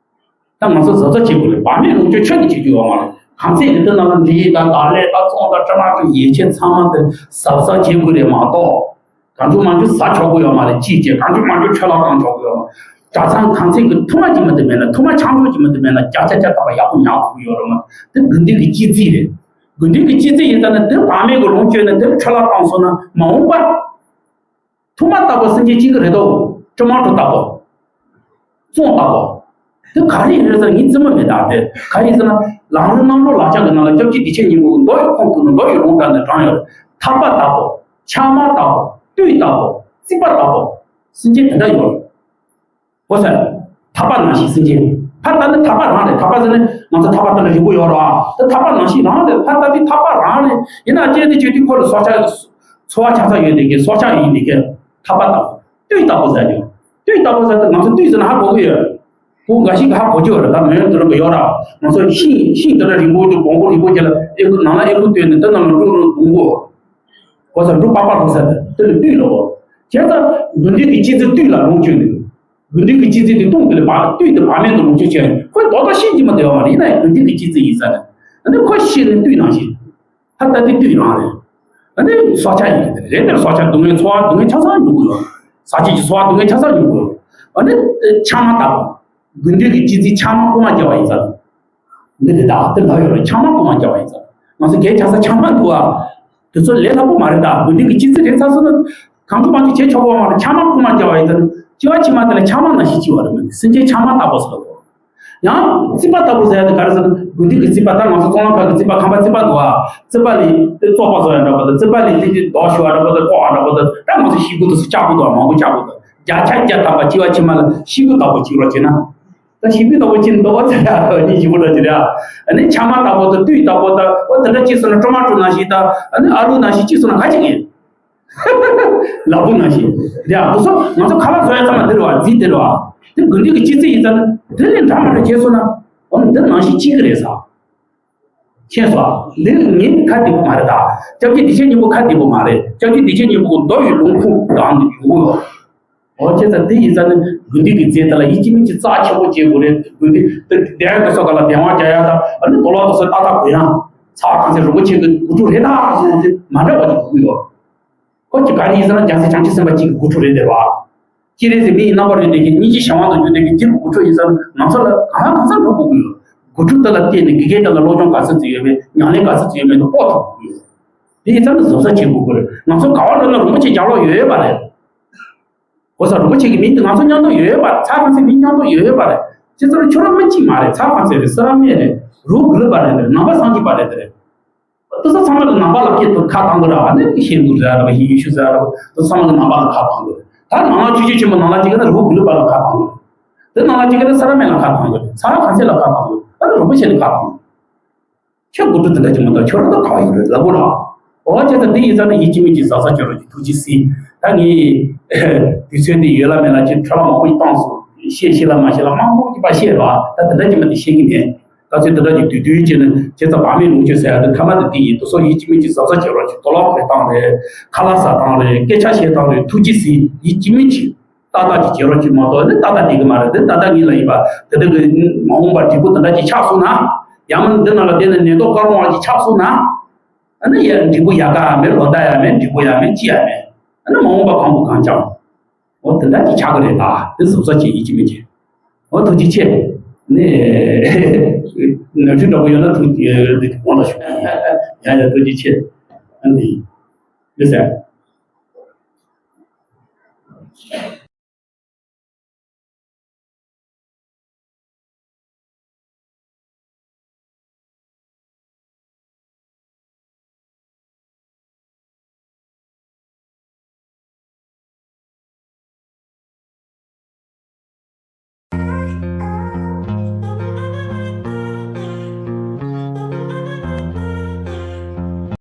ད་ང་ཚོ་གཟབ་གཟབ་བྱེད་དགོས་རེད། བག་མེད་ལོངས་སྤྱོད་ཆོས་ཀྱི་བྱེད་རྒྱུ་ཡོད་མ་རེད། གང་ཚད་ཀྱི་དེ་ནང་ལ་འབྲས་དང་དག་ལེབ་དང་ཚོང་དང་ཁྲི་མ་དང་ཡོ་བྱད་ཚང་མ་དེ་གཟབ་གཟབ་བྱེད་དགོས་རེད་མ་གཏོགས། གང་བྱུང་མང་བྱུང་ཟ་ཆོག་གི་ཡོད་མ་རེད། ཅིས་བྱས་གང་བྱུང་མང་བྱུང་འཕྲོ་བརླག་བཏང་ཆོག་གི་ཡོད་མ་རེད། གྲྭ་ཚང་གང་ཚད་ཀྱི་ཐུར་མ་གཅིག་མ་གཏོགས་མེད་ན། ཐུར་མ་ཆང་བྱུང་གཅིག་མ་གཏོགས་མེད་ན་བརྒྱ་ཆ་བརྒྱ་ཐམ་པ་ཡག་པོ་ཉར་དགོས་ཀྱི་ཡོད་རེད་མ་གཏོགས། དེ་དགེ་འདུན་གྱི་སྤྱི་རྫས་རེད། དགེ་འདུན་གྱི་སྤྱི་རྫས་ཡིན་ཙང་ནི་དེ་བག་མེད་ཀྱི་ལོངས་སྤྱོད་ནས་དེ་འཕྲོ་བརླག་བཏང་སོང་ན་མ་འོངས་པ། ཐུར་མ་ལྟ་བུ་སེམས་ཅན་གཅིག་གི་རེད་དོ། ཀྲི་མ་ཀྲུ་ལྟ་བུ། བཙོང་ལྟ་བུ། དེ་ག་རེ་ཡིན་རེད་ཟེར་ན་ངའི་རྩིས་མ་མེད་ད་དེ། ག་རེ་ཡིན་ཟེར་ན། ལམ་རིམ་རྣམ་གྲོལ་ལག་ཆ་གི་ནང་ལ་སྐྱབས་རྗེ་བདེ་ཆེན་སྙིང་པོ་མདོ་ཡི་ཁུངས་ཐུག་ནས་མདོ་ཡི་ལུང་དྲངས་ནས་དྲངས་ཡོད་རེད། ཐག་པ་ལྟ་བུ། ཆང་མ་ལྟ་བུ། བཏུས་ལྟ་བུ། རྩིག་པ་ལྟ་བུ། སེམས་ཅན་དེ་འདྲ་ཡོད་རེད། གོ་སོང་། ཐག་པ་ནང་བཞིན་སེམས་ཅན། ཕར་ལྟ་ན་ཐག་པ་རང་རེད། ཐག་པ་ཟེར་ནས་ང་ཚོ་ཐག་པ་ལྟ་ན་རིང་པོ་ཡོད་རེད་བ། དེ་ཐག་པ་ནང་བཞིན་རང་རེད། ཕར་ལྟ་དུས་ཐག་པ་རང་རེད། ཡིན་ན་སྐྱེ་དེ་སྐྱེ་དུས་ཁོ་ལ་སྲོག་ཆགས། འཚོ་བ་ཆགས་ས་ཡོད་དེ་གི་སྲོག་ཆགས་ཡིན་དེ་གི་ཐག་པ་ལྟ་བུ། བཏུས་ལྟ་བུ་ཟེར་རྒྱུ། བཏུས་ལྟ་བུ་ཟེར་དུས་ང་ཚོ་བཏུས་ཟེར་ན་ཧ་གོ་གི་ཡོད། བོད་འགའ་ཞིག་གིས་ཧ་གོ་གི་ཡོད་རེད། ད་མོན་དུ་རུ་གི་ཡོད་ར། ང་ཚོ་ཤིང་ཤིང་དེ་འདྲ་རིང་པོ་དུ་སྦོམ་པོ་རིང་པོ་ཅིག་ལ་ཨེ་ཁུ་ནང་ལ་ཨེ་ཁུ་བཏོན་ནས་དེ་ནང་ལ་འབྲུ་རུ་སྦོམ་པོ། གོ་ས་འབྲུ་པགས་པ་ལྷུང་ས་དེ་དེ་ལ་བཏུས་ལོ། བྱས་ཙང་དགེ་འདུན་གྱི་སྤྱི་རྫས་བཏུས་ལ་ལོངས་སྤྱོད་ནས། དགེ་འདུན་གྱི་སྤྱི་རྫས་དེ་བཏུང་དེ་ལ་བ་བཏུས་དེ་བག་མེད་དུ་ལོངས་སྤྱོད་བྱས། ཁོས་རྡོག་རྡོག་ཤེས་ཀྱི་མ་བདེ་བ་མ་རེད། ཡིན་ན་ཡང་དགེ་འདུན་གྱི་སྤྱི་རྫས་ཡིན་ས་ནས། ཨ་ནི་ཁོ་ཤེས་ནས་བཏུས་ནང་བཞིན། ད་ལྟ་དེ་བཏུས་རང་རེད། ཨ་ནི་སྲོག་ཆགས་ཡིན་གྱི་རེད། དེར་སྲོག་ཆགས་སྡུག་བསྔལ་འཚོ་བ་སྡུག་བསྔལ་ཆ་ཚང་མྱོང་གི་ཡོད། ཟ་བྱེད་ཀྱི་འཚོ་བ་སྡུག་བསྔལ་ཆ་ཚང་མྱོང་གི་ཡོད། ཨ་ནི་ཆང་མ་ལྟ་བུ། དགེ་འདུན་གྱི་སྤྱི་རྫས་ཆང་མ་རྐུ་མ་བརྒྱབ་པ་ཡིན་ཙང་། འདི་རེད་ད། དེ་ལབ་ཡོད་རེད། ཆང་མ་རྐུ་མ་བརྒྱབ་པ་ཡིན་ཙང་། ང་ཚོ་སྒེར་ཆགས་ས་ཆང་མ་འདུག་ཨ། དེ་ཚོ་ལས་སླ་པོ་མ་རེད་ད། དགེ་འདུན་གྱི་སྤྱི་རྫས་རེད་ཚར་སོང་ན། གང་བྱུང་མང་བྱུང་བྱེད་ཆོག་པ་མ་རེད། ཆང་མ་རྐུ་མ་བརྒྱབ་པ་ཡིན་ཙང་། སྐྱེ་བ་ཕྱི་མ་དེ་ལ་ཆང་མ་ནང་བཞིན་སྐྱེ་བ་རེད། མི་འདི་སེམས་ཅན་ཆང་མ་ལྟ་བུ་ཟེར་བ། ཡང་རྩིག་པ་ལྟ་བུ་ཟེར་ཡ་དེ་ག་རེ་ཟེར་ན། དགེ་འདུན་གྱི་རྩིག་པ། ད་ང་ཚོ་གཙུག་ལག་ཁང་གི་རྩིག་པ། ཁང་པ་རྩིག་པ་འདུག་ཨ། རྩིག་པ་ལས་དེ་བཙོག་པ་བཟོ་ཡ་འདྲ་པོ་དང་། རྩིག་པ་ལས་དེ་དེ་རྡོ་ཞུ་བ་འདྲ་པོ་དང་། ལྐོག་པ་འདྲ་པོ་དང་། ད་ང་ཚོ་ཤེལ་སྒོ་དེ་ཚོ་ལྕགས་སྒོ་དང་མང་པོ་ལྕགས་སྒོ་དང་། བརྒྱ་ཆ་བརྒྱ་ཐམ་པ་སྐྱེ་བ་ཕྱི་མ་ལ་ཤེལ་སྒོ་ལྟ་བུ་བྱེད་རོགས་བྱེད་ན། ད་ཤེལ་སྒོ་ལྟ་བུ་བྱེད་འདུག་པ་ཚེ་ཡ་གཉིས་ཞིག་པོ་འདྲ་ཅིག་རེད་ཨ། ཨ་ནི་ཆང་མ་ལྟ་བུ་དང་བཏུས་ལྟ་བུ་དང་། འོ་དེ་འདྲ་ཅིག་སོང་ན། ཀྲོ་མ་ཀྲོ་ནང་བཞིན་དང་། ཨ་ནི་ཨ་ལུ་ནང་བཞིན་ཅིག་སོང་ན་ག་ཅིག་ཡིན། ལ་ཕུག་ནང་བཞིན་རེད་ཨ། དེ་ཚོ་ང་ཚོ་ཁ་ལག་བཟོ་ཡ་ཚང་མ་འདི་རེད་བ། རྫས་འདི་རེད་བ། དེ་དགེ་འདུན་གྱི་སྤྱི་རྫས་ཡིན་ཙང་ན། དེ་ལས་འདྲ་མ་འདྲ་བྱས་སོང་ན། འོ་འདི་ནང་བཞིན་གཅིག་གི་རེད་ས། མཁྱེན་སོང་། འདི་ངའི་ཁ་བདེ་པོ་མ་རེད་ད། སྐྱབས་རྗེ་བདེ་ཆེན་སྙིང་པོ་ཁ་བདེ་པོ་མ་རེད། སྐྱབས་རྗེ་བདེ་ཆེན་སྙིང་པོ་མདོ་ཡི་ལུང་ཁུངས་སྒང་ནས་ཡོང་གི་ཡོད། འོ་བྱས་ཙང་དེ་ཡིན་ཙང་ནི་དགེ་འདུན་གྱི་རྫས་དེ་ལ་ཡིད་ཆེས་མིག་ཆེས་རྩ་ཆེན་པོ་བྱེད་དགོས་རེད། དགེ་འདུན་དེ་གདན་དེ་ཚོ་ག་ལ་གདན་དབང་རྒྱག་ཡ་དང་། ཨ་ནི་དུག་ལོག་དེ་ཚོ་ཏག་ཏག་གོན་ཡ། ཚ་བ་གང་ཚེ་རིན་པོ་ཆེ་གི་དགུ་ཕྲུག་རེད་ད་གསུངས་ཏེ་མ་འདྲ་བ་ཅིག་དགོས་ཀྱི་ཡོད། ཁོ་ཅིག་ག་རེ་ཡིན་ཟེར་ན། རྒྱལ་སྲས་བྱང་ཆུབ་སེམས་དཔའ་གཅིག་གི་དགུ་ཕྲུག་རེད་དེ་རེད་བ། སྤྱན་རས་གཟིགས་མི་ཡི་རྣམ་པར་རོལ་པའི་གི་སྙིང་རྗེ་གཞན་དབང་དུ་གྱུར་ཏེ་གི་སྤྱིར་དགུ་ཕྲུག་ཡིན་ཙང་། ང་ཚོ་ལ་གང་ལ་གང་འཚམ་འགྲོ་དགོས་ཀྱི་ཡོད། དགུ་ཕྲུག་དེ་ལ་བརྟེན་ནས་དགེ་རྒན་དེ་ལ་སློབ་སྦྱོང་ག་ཚོད་ཅིག་ཡོད་མེད། ཉམས་ལེན་ག་ཚོད་ཅིག་ཡོད་མེད་དེ་དཔོག་ཐུབ་དགོས་ཀྱི་ཡོད། དེ་ཡིན་ཙང་ནི་གཟབ་གཟབ་བྱེད་དགོས་ཀྱི་རེད། ང་ཚོ་ག་བ་འགྲོ་ན་རིན་པོ་ཆེ་རྒྱབ་ལོགས་ཡོད་ཡོད་པ་རེད། གོ་ས་རིན་པོ་ཆེ་གི་མིང་དེ་ང་ཚོ་མཉམ་དུ་ཡོད་ཡོད་པ་རེད། ཚ་གང་ཚེ་མི་མཉམ་དུ་ཡོད་ཡོད་པ་རེད། ཁྱེད་ཚོར་ཁྱོད་རང་མི་གཅིག་མ་རེད། ཚ་གང་ཚེ་རེད། སེ་ར་སྨད་རེད། རོ་གུ་ལི་པ་རེད། དེ་རེད། ནང་པ་སངས་རྒྱས་པ་རེད། དེ་རེད། དེ་ཚོ་ཚང་མ་གི་ནང་པ་ལ་སྐད་དུ་ཁ་བཏང་གི་རེད་བ། ནི་ཧིན་དུ་ཟེར་ར་བ། ཧིན་ཡུ་ཤུ་ཟེར་ར་བ། དེ་ཚང་མ་གི་ནང་པ་ལ་ཁ་བཏང་གི་རེད། ད་ནང་ལ་ཆོས་རྗེ་ཆེན་པོ་ནང་ལ་གཅིག་གི་ན་རོ་གུ་ལི་པ་ལ་ཁ་བཏང་གི་རེད། དེ་ནང་ལ་གཅིག་གི་ན་སེ་ར་སྨད་ལ་ཁ་བཏང་གི་རེད། ཚ་གང་ཚེ་ལ་ཁ་བཏང་གི་རེད། ཨ་ནི་རིན་པོ་ཆེ་ལ་ཁ་བཏང་གི་རེད། ཁྱོད་དགུ་ཕྲུག་དེ་འདྲ་ཅིག་མ་གཏོགས་ཁྱོད་རང་ད་ག་བ་ཡོད་རེད་ལབ་དགོས་ར། འོ་བྱས་ཙང་དེ་ཡིན་ཙང་ནི་ཡིད་ཆེས་མིག་ཆེས་གཟབ་གཟབ་བྱེད་རོགས་གྱིས། ཐུགས་རྗེ་གཟིགས། ད་ངས་དུས་ཚོད་འདི་ཡོད་ལ་མེད་ལ་ཅིག་འཕྲོ་བརླག་མང་པོ་ཞིག་བཏང་སོང་། བཤད་ཤེས་ལ་མ་ཤེས་ལ་མང་པོ་ཅིག་ཕར་བཤད་ར། ད་དེ་འདྲ་ཅིག་མ་གཏོགས་བཤད་ཀྱི་མེད། ད་ཚོད་དེ་འདྲ་ཅིག་དུས་དུས་བྱས་ནས་བྱས་ཙང་བག་མེད་ལོངས་སྤྱོད་ཟེར་ཡ་དེ་ཐ་མ་དེ་དེ་ཡིན། དེ་ཚོ་ཡིད་ཆེས་མིག་ཆེས་གཟབ་གཟབ་བྱེད་རོགས་གྱིས། དུག་ལོག་གོན་སྟངས་རེད། ཁ་ལག་ཟ་སྟངས་རེད། སྐད་ཆ་བཤད་སྟངས་རེད། ཐུགས་རྗེ་གཟིགས། ཡིད་ཆེས་མིག་ཆེས་ཏག་ཏག་ཅིག་བྱེད་རོགས་གྱིས་མ་གཏོགས། ནི་ཏག་ཏག་བསྡད་ཀྱི་མ་རེད། དེ་ཏག་ཏག་ངེད་ལ་ཡིན་པ་དེ་འདྲ་གི་མ་འོངས་པར་འབྲས་བུ་དེ་འདྲ་ཅིག་ཆགས་སོང་ན། ཡང་མིན་འདི་ནང་ལ་བསྡད་ནས་ནད་ཐོག་དཀར་པོ་བ་ཅིག་ཆགས་སོང་ན། ཨ་ནི་ཡ་འབྲས་བུ་ཡག་ག་ཡ་མེད། ལོ་ཟླ་ཡ་མེད། འབྲས་བུ་ཡ་མེད། ཅི་ཡ་མེད། ཨ་ནི་མ་འོངས་པ་གང་པོ་གང་ཆགས། འོ་དེ་འདྲ་ཅིག་ཆགས་ཀྱི་རེད་ད། དེ་གཟབ་གཟབ་བྱེད། ཡིད་ཆེས་མིག་ཆེས། འོ་ཐུགས་རྗེ་ཆེ། ནས་ནོར་འཁྲུལ་འདྲ་པོ་ཡོད་ན་ཐུགས་རྗེ་དགོངས་དག་ཞུ། ཡ་ཡ་ཐུགས་རྗེ་ཆེ། ཨ་ནི་ཡོད་ཟེར།